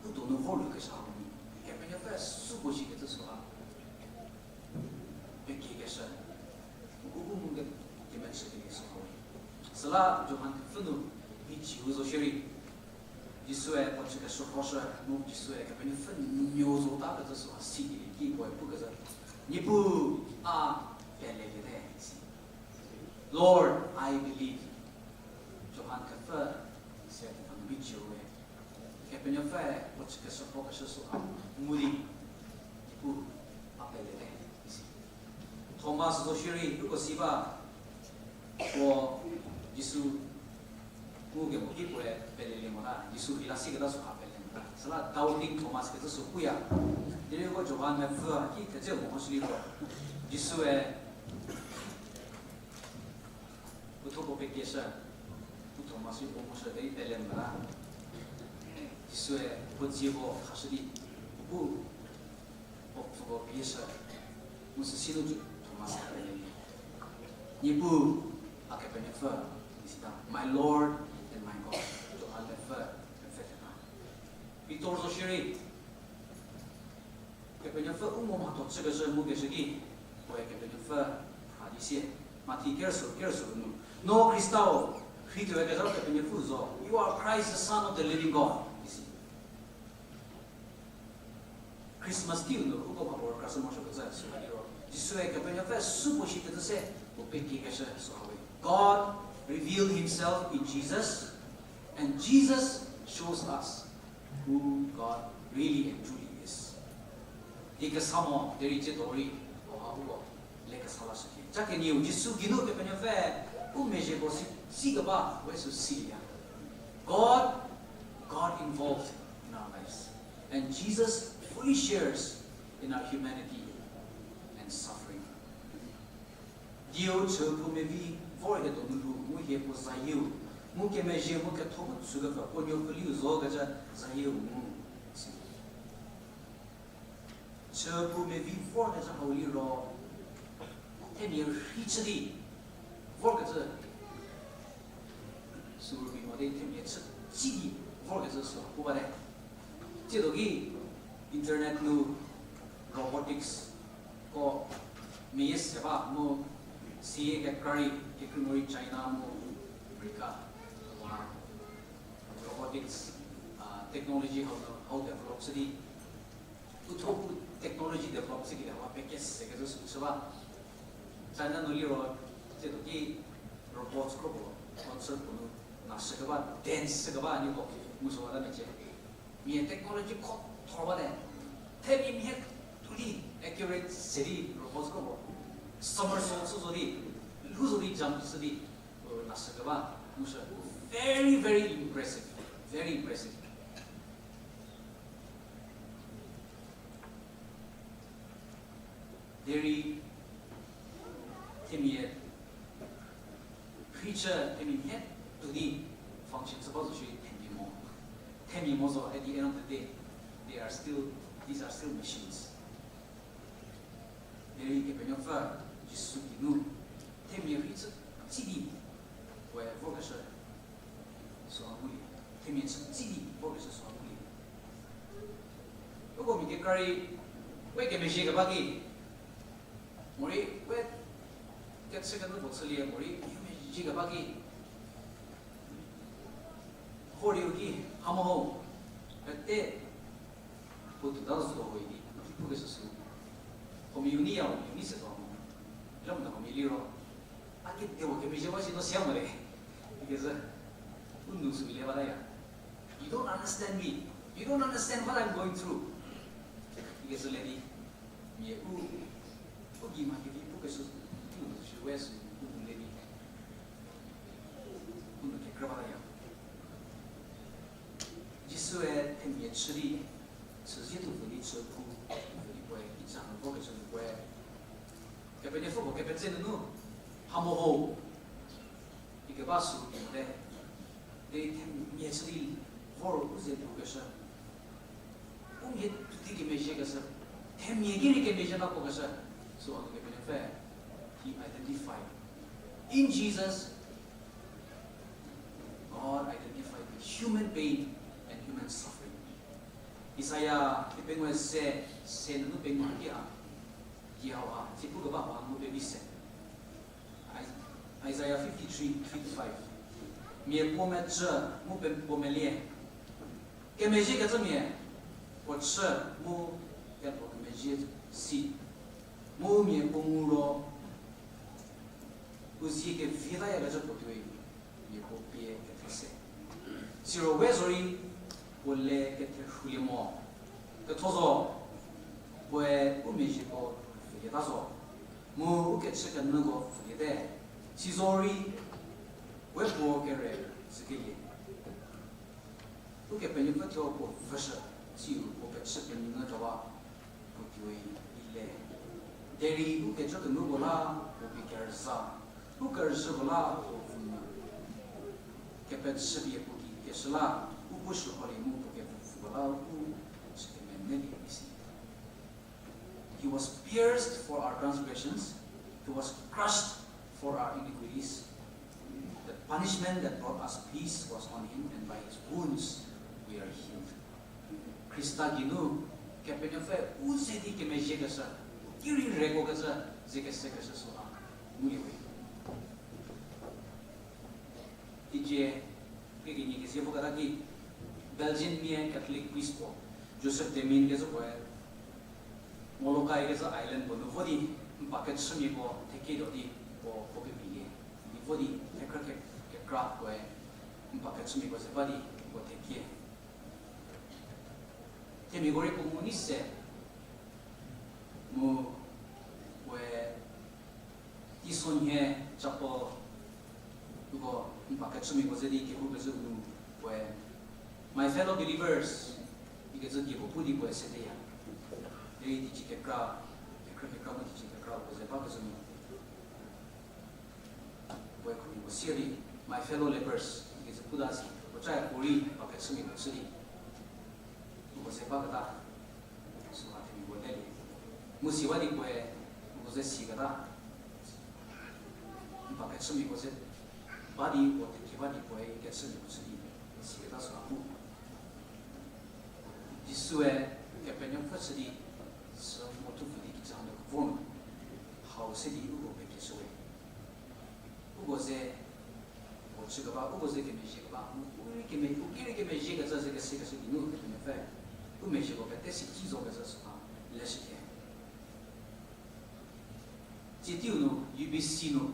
u donu vorlukeshü hau ni, Kepenuopfü supuo shi kecü süha pekiekeshü, u bu mu ke, kemechü kelie sü hau. Süla Johan thepfü nu, miciu zo shierei, Jisue puo chü kesuokeshü, mu Jisue Kepenuopfü nuo zo ta kecü süha sikelie ki puoe pukezhü, Niepuu, a peleliete, isi. Lord, I believe. Johan thepfü, se thepfü nu miciu we, Kepenuopfü puo chü kesuokeshü süha ngu di, Niepuu, a peleliete, isi. Thomas zo shierei, uko si ba, puo Jisu ngukemo ki puoe pelelie mota, Jisu rheila siketa süha pele mota. Süla doubting Thomas kecü sü puya. Derei uko Johan mepfü ki thedze mo ho shü liro, Jisue u thuo puo pekieshü, u Thomas rei puo moshü derei pele mota. Jisue puo dzie ko khashü di, u bu puo pfüko pieshü, mu süsie nu Thomas pele, Niepuu, a Kepenuopfü, isita, My Lord and my God. Johan mepfü, mepfü theta. Pitor zo shierei, Kepenuopfü u mo mhatho chükeshü ngukeshü ki, puoe Kepenuopfü phra di sie, Mathi kerüsuo, kerüsuo nu, No Khrista-o, rheituoyakezha Kepenuopfü zo, You are Christ, the Son of the living God, isi. Christmas kiu nu uko mhapuorei krashü morosuokecü süha liro, Jisue Kepenuopfü supuo shi kecü se puo pekiekeshü süha we. God revealed himself in Jesus, and Jesus shows us who God really and truly is. Di kesa mo derei tsiedo rei, hauha uko le kesa lashücie. Ca kenieu Jisu geinu Kepenuopfü u mezhieko si, sikeba we sü silieya. God, God involved in our lives. And Jesus fully shares in our humanity and suffering. Dieu chüphou mevi vor hie donu lhou mu hie puo zayieu, mu kemezhie mu ketho bu chükepfü puo nuopfüliu zo kecü zayieu ngu, si. Chüphou mevi vorkecü hau liro, themia rhei chü di vorkecü, sü rübei mo di themia chütsi di vorkecü sü pu bate. Tsiedo ki internet nu robotics ko meyie se ba mu sie kekra rei kekreimorei China mu America, robotics, technology hau, hau develop chü di, uthuo pu technology develop chükelie hau pekese kecü sü chü ba. China nu liro, tsiedo ki robots kropuo concert puo nu na shükeba, dance shükeba nieko ngu sü bata mecie. Mia technology kho thor bate. Themia mhie tu di accurate se di robots kropuo somersault chü zo di, lhou zo di jump chü di, na shükeba, mu shü, very, very impressive, very impressive. Derei themia rhei chü themia mhie tu di function chü ba zo shi themia mo. Themia mo zo, at the end of the day, they are still, these are still machines. Derei Kepenuopfü Jisu geinu themia rhei chütsi di puoe vorkeshü sü ngulie, themia chütsi di vorkeshü sü ngulie. Uko mia kekra rei we kemezhie keba ki, morei we kechü kenyü puo chülie, morei kemezhie keba ki, Yo ki, ha mo ho, pete, puo tuota zo ho idi, ki pukeshü sü. Ho mi uni ya, mi uni se to mo. Ila mo ta ho mi liro. A ki te wo kemezhie wa si no sia mo le. Ikecü, u nu sü le bata ya. You don't understand me. You don't understand what I'm going through. Ikecü le di. Mia u, u gei mha kevi pukeshü, u nu shi we sü, u nu le di. U nu kekrü bata ya. Jisue themia chü di, chüzie tuo vo di chü pu, vo di puoe, kicha nu vokecü nu puoe. Kepenuopfü puo kepetse nunu, ha mo ho. Ikeba sü mote, derei themia chü di vor u ze pukeshü. U mhie tuo di kemezhiekeshü. Themia ki rei kemezhie ba pukeshü. So, hanu Kepenuopfü, he identified. In Jesus, God identified with human pain and human suffering. Isaiah kepengou se, se nunu pengou ki ha, ki hau ha, si pukeba hau ha ngu pevi se. Isaiah fifty-three, three to five. Mia puo mecü mu pe-, puo melie. Kemezhiekecümia, puo chü mu kepuo kemezhie si. Mu mia puo ngu ro, u zie kevi layakecü puo tuoi, mia puo pie kethe se. Siro we zorei, puo le ketherhulie mo. Ketho zo, puoe u mezhieko pfhülieta zo. Mu u kechükenyüko pfhüliete. Sizorei, we puo kere zükelie. Ukepenuopfü thuo puo vüshü, tsiu puo kechükenyü kewa, puo tuoi le. Derei u kecü kenyüko la, puo pie kerüza, u kerüzhüko la, puo pfü mu. Kepechüpie puo ki keshü la, u bu shürholie mu puo kepfü pfhüko la, u chükemenelie isi. He was pierced for our transgressions, he was crushed for our iniquities. The punishment that brought us peace was on him, and by his wounds we are healed. Khrista geinu, Kepenuopfü u ze di kemezhiekeshü, u ki rei reko kecü, ze kesekeshü süha, ngulie we. Teicie, kekenie kezie voketa ki, Belgian mia Catholic priest puo, Joseph de Min kecü puoe, Molokai kecü island puo nu vo di, mpa kechümiako thekie tuo di, puo, puo kemeyie. Di vo di, thekhrü ke-, kekra puoe, mpa kechümiako ze ba di, puo thekie. Themiako rei puo ngu nei se, mu puoe, teisonhie chapel, uko mpa kechümiako ze di kehou kezhü nu puoe, My fellow believers, ikecü die puo pu di puoe sedeya. Derei teicie kekra, kekhrü kekra mu teicie kekra uko ze bakecü nu. Puoe khuniko sie di, My fellow labourers, ikecü puta si, puo chaya puorei mpa kechümiako chü di. Uko ze baketa, süha themiako lelie. Mu siwa di puoe, uko ze siketa. Mpa kechümiako ze ba di, puo teki ba di puoe, kechümiako chü di, siketa süha pu. Jisue, Kepenuopfü chü di, sü mo thupfü di kicha nu vor nu, hau se di uko pekeshüwe. Uko ze, puo chükeba, uko ze kemezhiekeba, mu u rei keme-, u ki rei kemezhiekecü ze kesekeshü geinu Kepenuopfü, u mezhieko pete si ki zokecü süha, leshüke. Tsie teiu nu, U B C nu,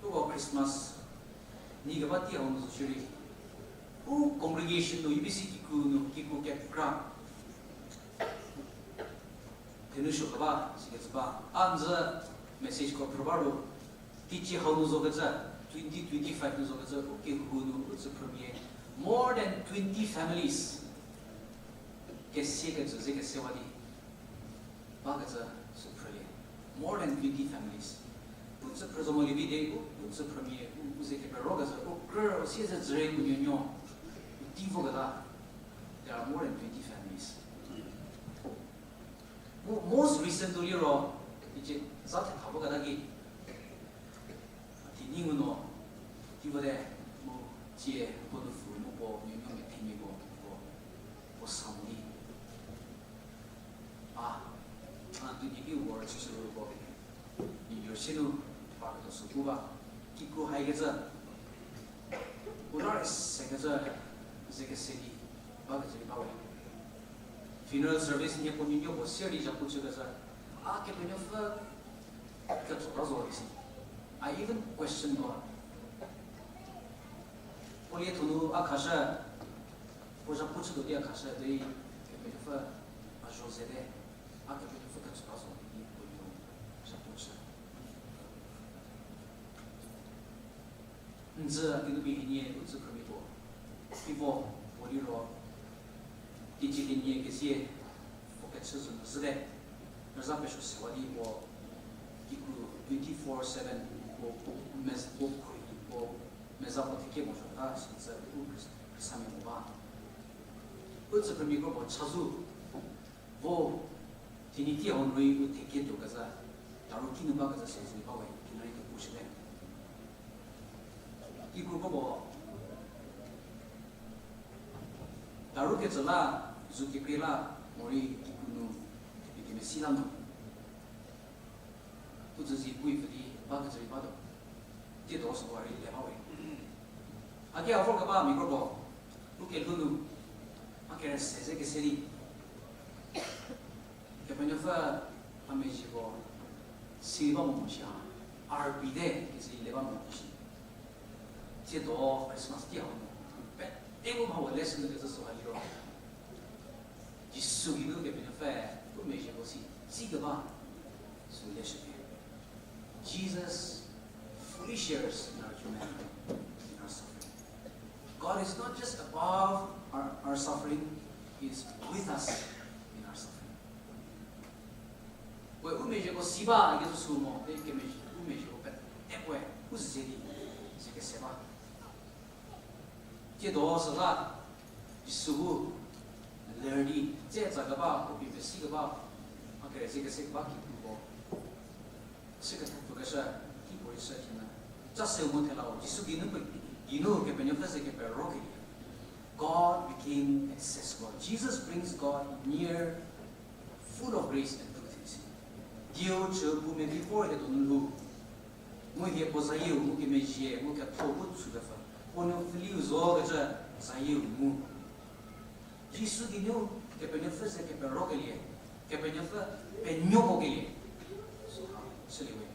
uko Christmas, ni keba tei hau nu zo shierei, u congregation nu, U B C kikru nu, kikru kekra, thenou suo keba, sikecü ba. A n zü messageko phrü ba ro, teicie hau nu zokecü, twenty twenty-five nu zokecü, u kehou nu, u tsüphrümia, more than twenty families. Kesiekecü ze kesewa di. Bakecü sü phrülie. More than twenty families. U tsüphrü zo molie vi de, u, u tsüphrümia, u, u ze keperokecü, u krü, u sie ze dzüre u nuonuo, u tei voketa. There are more than twenty families. Mo-, most recently ro, icie za thetha voketa ki, a thinyi ngu no, ki vote, mu tsie puo nupfu mu puo nuonuo methemiako, puo, puo sa mo di. A, a tunyü ki word chüshü ro ko, New Jersey nu, pa ketuo sü pu ba, kikru haikecü, u la rei se Kecü, ze kese di, ba kecü di ba we. Funeral service nie puo nuonuo puo sier di zhapu chükecü, a Kepenuopfü ketso ta zo isi. I even question God. Puo lie thonu a khashü, puo zhapu chütuo di a khashü, derei Kepenuopfü a zho zete, a Kepenuopfü ketso ta zo di puo nuo zhapu chü. N dzü a kinu bi hienie u tsü khrümi puo. Ivo, puo liro, teicie kenie kezie, puo kechü zü nu zhüte. Rüza pesuo sewa di puo, kikru twenty-four seven, puo, puo, mez-, puo khruohi, puo, meza puo thekie mo zhota, sitse, u khrisamia mo ba. U tsü khrümi kro puo chazou. Vo, Trinity hau nu rei u thekie tuo keza, daru kinu ba keza sezü ba we, kinu rei kepu shüte. Kikru kro puo, daru kecü la, zu kekrie la, morei kikru nu, kepi kemesi la nu. U tsü zi pui pfü di ba kecü rei batuo. Tsiedo süko rei le ba we. A ki a vorkeba mia kro puo, u kelhou nu, a kere se ze kese di. Kepenuopfü a mezhie puo, si ba mo mo shi ha, a rübei te kecü le ba mo mo shi. Tsiedo Christmas tei hau nu, pete mu mha puo leshü nu kecü süha liro. Jisu geinu Kepenuopfü, u mezhie puo si, si keba, sü leshüte. Jesus fully shares in our humanity, in our suffering. God is not just above our, our suffering, He is with us in our suffering. We u mezhieko si ba kecü sü mo, te kemezhie, u mezhieko pete puoe, u ze di, ze kese ba. Tsiedo süla, Jisu bu, ler di, tse tsa keba, u pie pesi keba, a kere ze kese keba kikru puo. Chü kethepfükeshü, kipuorei shü thie na. Cha seu mo thelau, Jisu geinu pe, geinu Kepenuopfü ze keperokelie. God became accessible. Jesus brings God near, full of grace and truth. Dieu chü bu mevi vor hie donu lhou. Mu hie puo zayieu, mu kemezhie, mu ketho bu chükepfü. Puo nu pfhüliu zo kecü zayieu mu. Jisu geinu Kepenuopfü ze keperokelie, Kepenuopfü penuokokelie. Süha, chüliewe.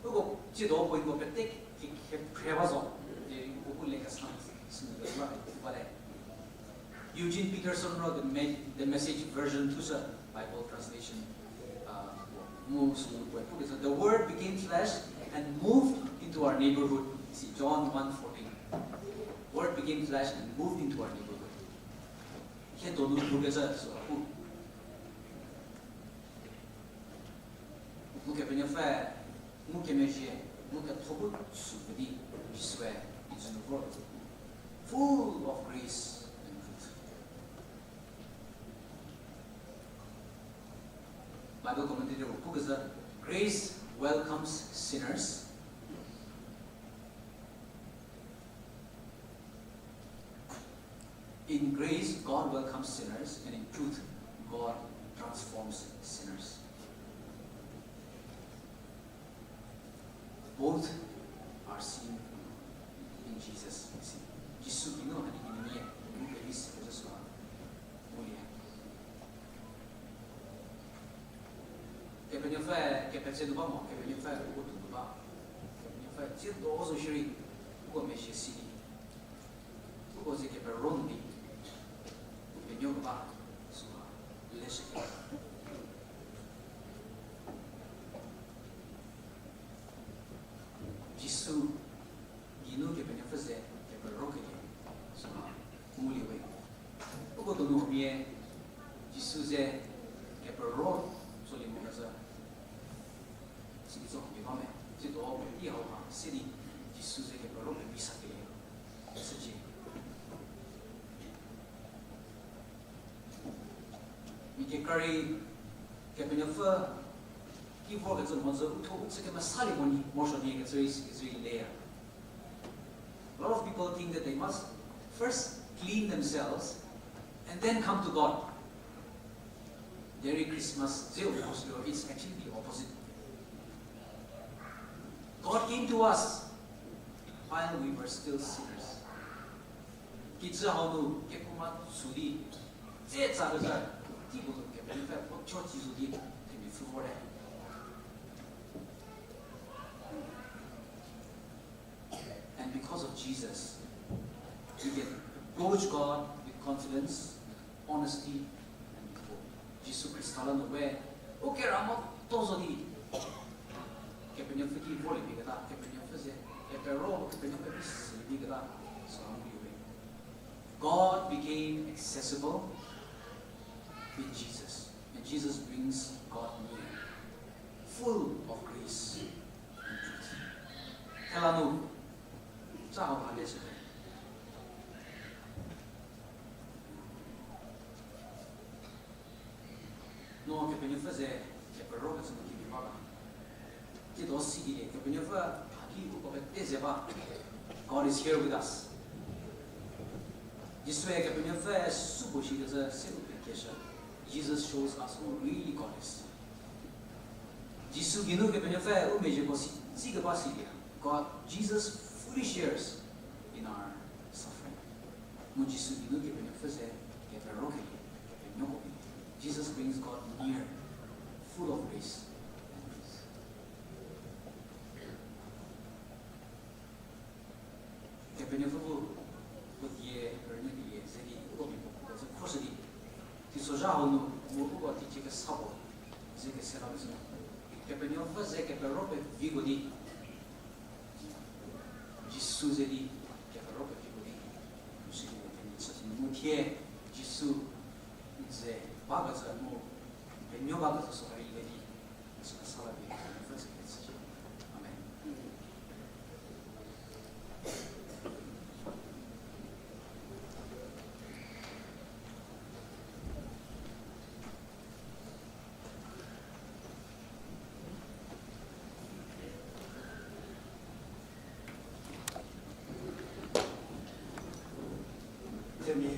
Uko tsiedo pointko pete ki, ki, kephre ba zo, di uko bu le kesa, sünu kesa, ba le. Eugene Peterson wrote the, Me- the Message version, thushü Bible translation. Uh, mu sünu puoe pukecü, "The Word became flesh and moved into our neighborhood." See John one fourteen. "Word became flesh and moved into our neighborhood." Hie donu pukecü süha pu. Mu Kepenuopfü, mu kemezhie, mu ketho bu chüpfü di, Jisue, Jisu nu vor. Full of grace and truth. Bible commentator pu keza, "Grace welcomes sinners." In grace, God welcomes sinners, and in truth, God transforms sinners. Both are seen in Jesus. Jisu geinu hanie kenie, mu pevi se kecü süha ngulie. Kepenuopfü kepetse nu ba mo, Kepenuopfü uko donu ba. Kepenuopfü tsiedo zo shierei, uko mezhie si di. Uko ze kepero nu di, u penuo keba, süha, leshüke. Jisu, geinu Kepenuopfü ze keperokelie, süha, nguliewe. Uko donu huomia, Jisu ze kepero tsolie mo kecü. Sidi tso huomia ba me, tsiedo puotei hauha, sidi Jisu ze kepero pevi sakelie. Sücie. Mia kekra rei, Kepenuopfü ki vorkecü mhodzü uthuo u chü kemesalie mo nyi, morosuo nyi kecü rei, sikecü rei leya. A lot of people think that they must first clean themselves and then come to God. Derei Christmas dzeu morosuo, it's actually the opposite. God came to us while we were still sinners. Kijü hau nu kephouma tsü di, tse tsa kezha, tei puo nu Kepenuopfü puo cho ci zo di, themia pfü vor le. And because of Jesus, we can approach God with confidence, honesty, and hope. Jisu Khrista la nu we, u kera mo to zo di, Kepenuopfü ki vor le bi keta, Kepenuopfü ze, Kepero, Kepenuopfü ki se bi keta, so hanu we. God became accessible in Jesus, and Jesus brings God near, full of grace and truth. Thela nu, cha hau ha le se. No Kepenuopfü ze kepero kecü nu ki ba ba. Tiedo si di le, Kepenuopfü haki uko pete ze ba. God is here with us. Jisue Kepenuopfü süko shi kecü se u pekeshü. Jesus shows us who really God is. Jisu geinu Kepenuopfü u mezhieko si, si keba si di. God, Jesus fully shares in our suffering. Mu Jisu geinu Kepenuopfü ze, kepero kelie, kepenuoko kelie. Jesus brings God near, full of grace and peace. Kepenuopfü bu, puo die, rünyü die, ze di, uko mia puo, puo ze khroshü di. Teisozha hau nu, mu uko teicie kesa puo, ze kese la bu sü. Kepenuopfü ze kepero peviko di. Jisu ze di, kepero peviko di. Mu sidi Kepenuopfü chü mu thie, Jisu, n ze, ba kecü mu, penuo ba kecü so rei le di. Amen. Themia,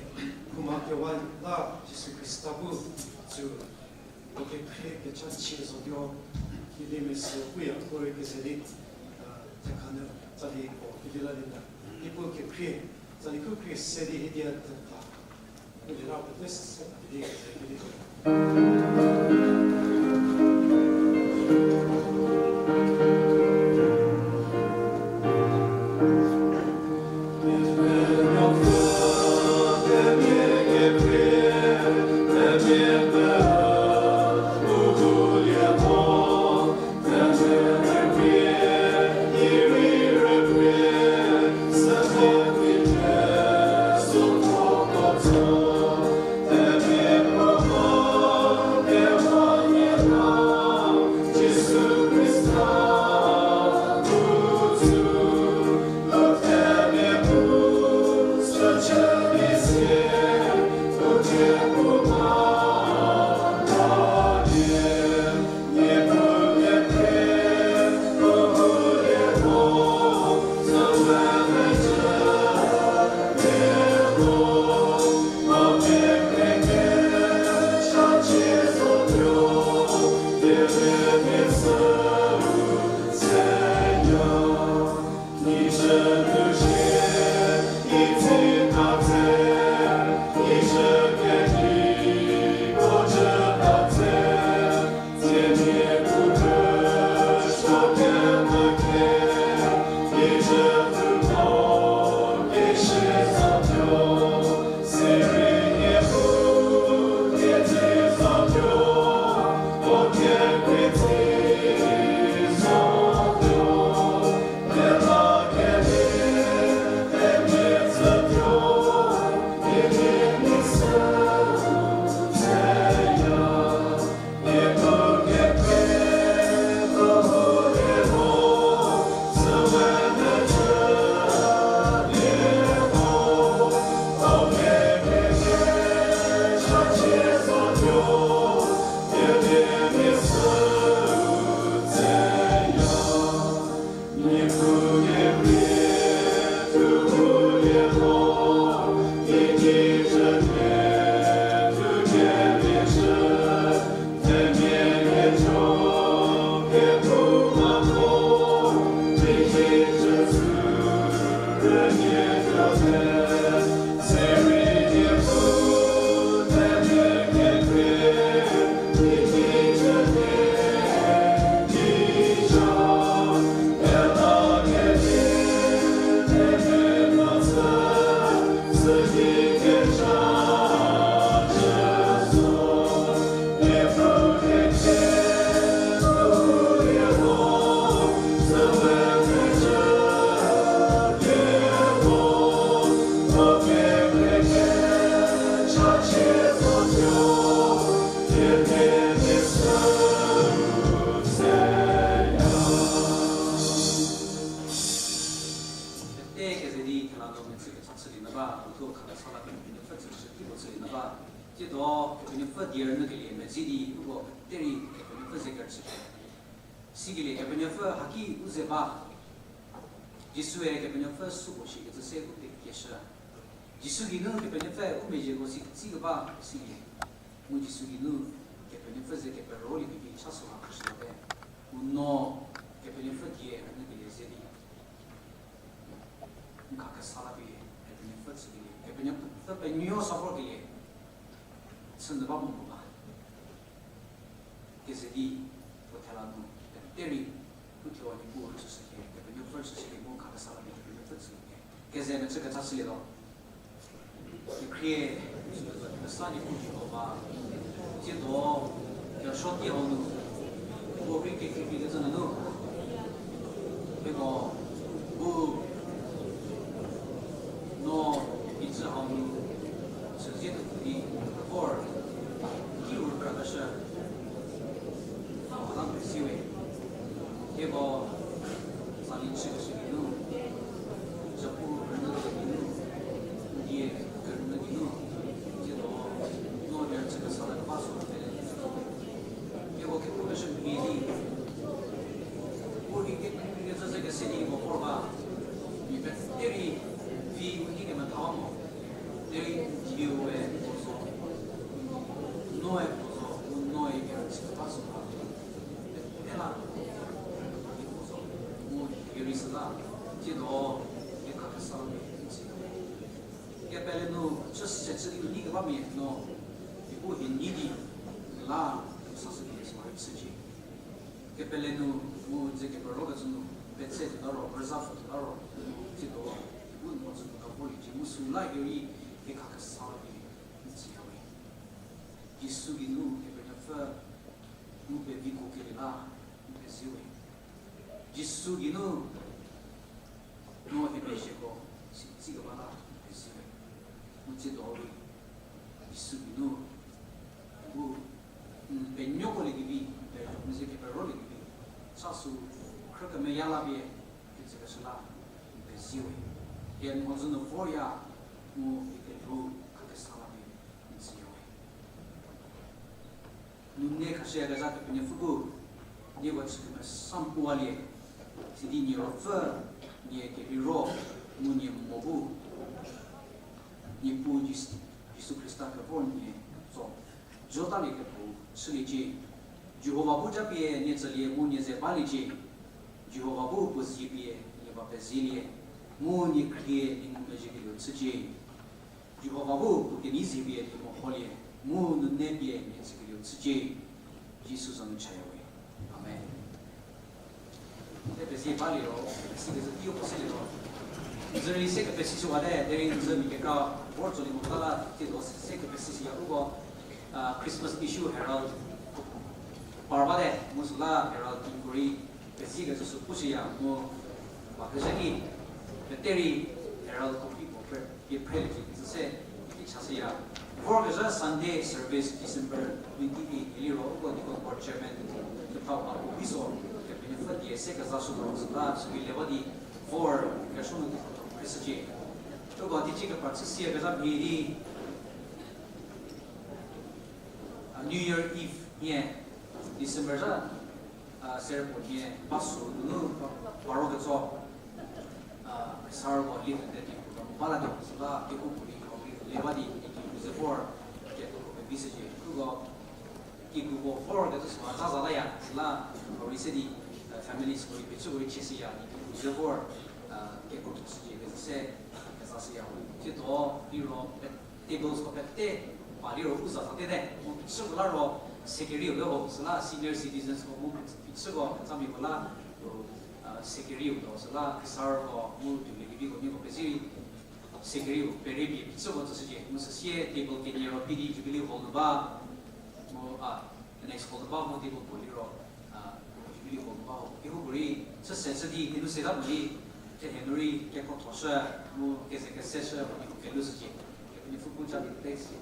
phouma kewa la Jisu Khrista bu tsü, puo kekhrie kechachie zotuo, kidi mese puya puorei keze di, a, thekha nu, tsali puo kidi la di ta. Di puo kekhrie, tsali khu khrie se di hidia thekha. Kela no metsü kecha chülie nyü ba, uthuo kha kesa la Kepenuopfü tsüshü ki puo chülie nyü ba. Tsiedo Kepenuopfü die rünyükelie medzi di uko pete rei Kepenuopfü ze kerüchü. Sikelie Kepenuopfü haki u ze ba. Jisue Kepenuopfü süko shikecü se u pekeshü. Jisu geinu Kepenuopfü u mezhieko si tsükeba silie. Mu Jisu geinu Kepenuopfü ze keperoliekevi chasü la khashüte. U no Kepenuopfü die rünyükelie ze di n kha kesa la pie Kepenuopfü tsükelie, Kepenuopfü penuo sa vorkelie chünyü ba mo mo ba. Keze di puo thela nu pete rei u thuo Niepuu rüchüshülie, Kepenuopfü rüchüshülie mu n kha kesa la pie Kepenuopfü tsükelie. Keze mechü kecha chülietuo. Kekhrie, kesa Niepuu Jihova, tsiedo kerüsuo tie hau nu, puo rei kekhrie kecü nunu, hieko bu no icü hau nu chüzie tuo di vor ki rükrakeshü, a, hau la n pezie we. Hieko tsali chükeshü geinu, zapu rünyü geinu, n die kerünyü geinu, tsiedo no die chü kesa la keba süu pele. Hieko kepu keshü mhie di, u rei kekhrie kecü ze kese di hieko vor ba, mia pete rei vi u ki kemetha ba mo, derei n dieu we puo zo, noe puo zo, u noe kerüchü keba süu ba. Pete la puo zo, mu hie rei süla, tsiedo, hie kha kesa la pie n tsüya we. Kepele nu chüse chü di u nei kebamia no, hie bu hie nei di, la, u sashü di süu rei chücie. Kepele nu, mu ze keperokecü nu, petse tuota ro, rüzha pfü tuota ro, tsiedo, hie bu n mhodzü nu ka vorliecie mu süla hie rei, hie kha kesa la pie n tsüya we. Jisu geinu Kepenuopfü, n peviko kelie la, n pezie we. Jisu geinu, no hie mezhieko si tsükeba la n pezie we. Mu tsiedo rei, Jisu geinu, bu n penuokoliekevi, n ze keperoliekevi, sa süu khrü kemeya la pie, kecükeshü la n pezie we. Hie n mhodzü nu vorya, mu hie kelhou kha kesa la pie n tsüya we. Nune khashüyakezha Kepenuopfü bu, nieko chü kemesa n puwalie, sidi nie ruopfü, nie kerheiro, mu nie mo bu, Niepuu Jis-, Jisu Khrista kevor nie tso, jotalie kepu chüliecie. Jihova bu japie nie tsülie mu nie ze baliecie. Jihova bu puo zie pie nie va pezielie, mu nie khrie nie ngumezhiekelieu chücie. Jihova bu puo kenei zie pie nie meholie, mu nune pie nie tsükelieu chücie. Jisu za nu chaya we. Amen. Te pezie baliro, sikecü teiu puo se liro, n zü rei se kepesishüwate, derei n zü mia kekra vor tsolie mota la, tsiedo se kepesishüya uko, a, Christmas issue Herald par bate, mu süla Herald teamko rei peziekecü sü pushüya mu, ba kezhü ki, pete rei Herald copy puo pie phreliecie kecü se, i chashüya. Vorkezhü Sunday service December twenty-eight liro uko deacon board chairman kepau Apuo Viso, Kepenuopfü die se kezashütuo süla süki lewa di vor kerüsuo nu di khrieshücie. Uko teicie kepra chüshüyakezha mhie di, a, New Year Eve nhie, December zha, a, serü puo nhie, ba süu nunu, ba, baro ketso, a, kesarüko lietete di puo ba latuo süla kehoupuorei hau rei lewa di, kikru ze vor, kekuko pevishücie. Uko kikruko vorkecü süha za za laya süla, hau rei se di, a, familiesko rei pechüko rei chieshüya di kikru ze vor, a, kekuko shücie kecü se, kezashüya. Tsiedo liro pe-, tablesko pete pa liro u za zatete, mu phichüko la ro sekeriu le ho, süla senior citizensko mu phichüko ketsamiako la, u, a, sekeriu tuo, süla kesarüko mu tuolie keviko nieko pezirei sekeriu pere pie phichüko tsüshücie, mu süsie table kenie ro pie di Jubilee Hall nu ba, mu, a, next hall nu ba mu table puo liro, a, Jubilee Hall nu ba ho. Kehoupuorei chüse chü di kenu seta mo di, thehie nu rei kekuothoshü, mu keze keseshü, mu kelu shücie. Kepenuopfü bu japie pete si.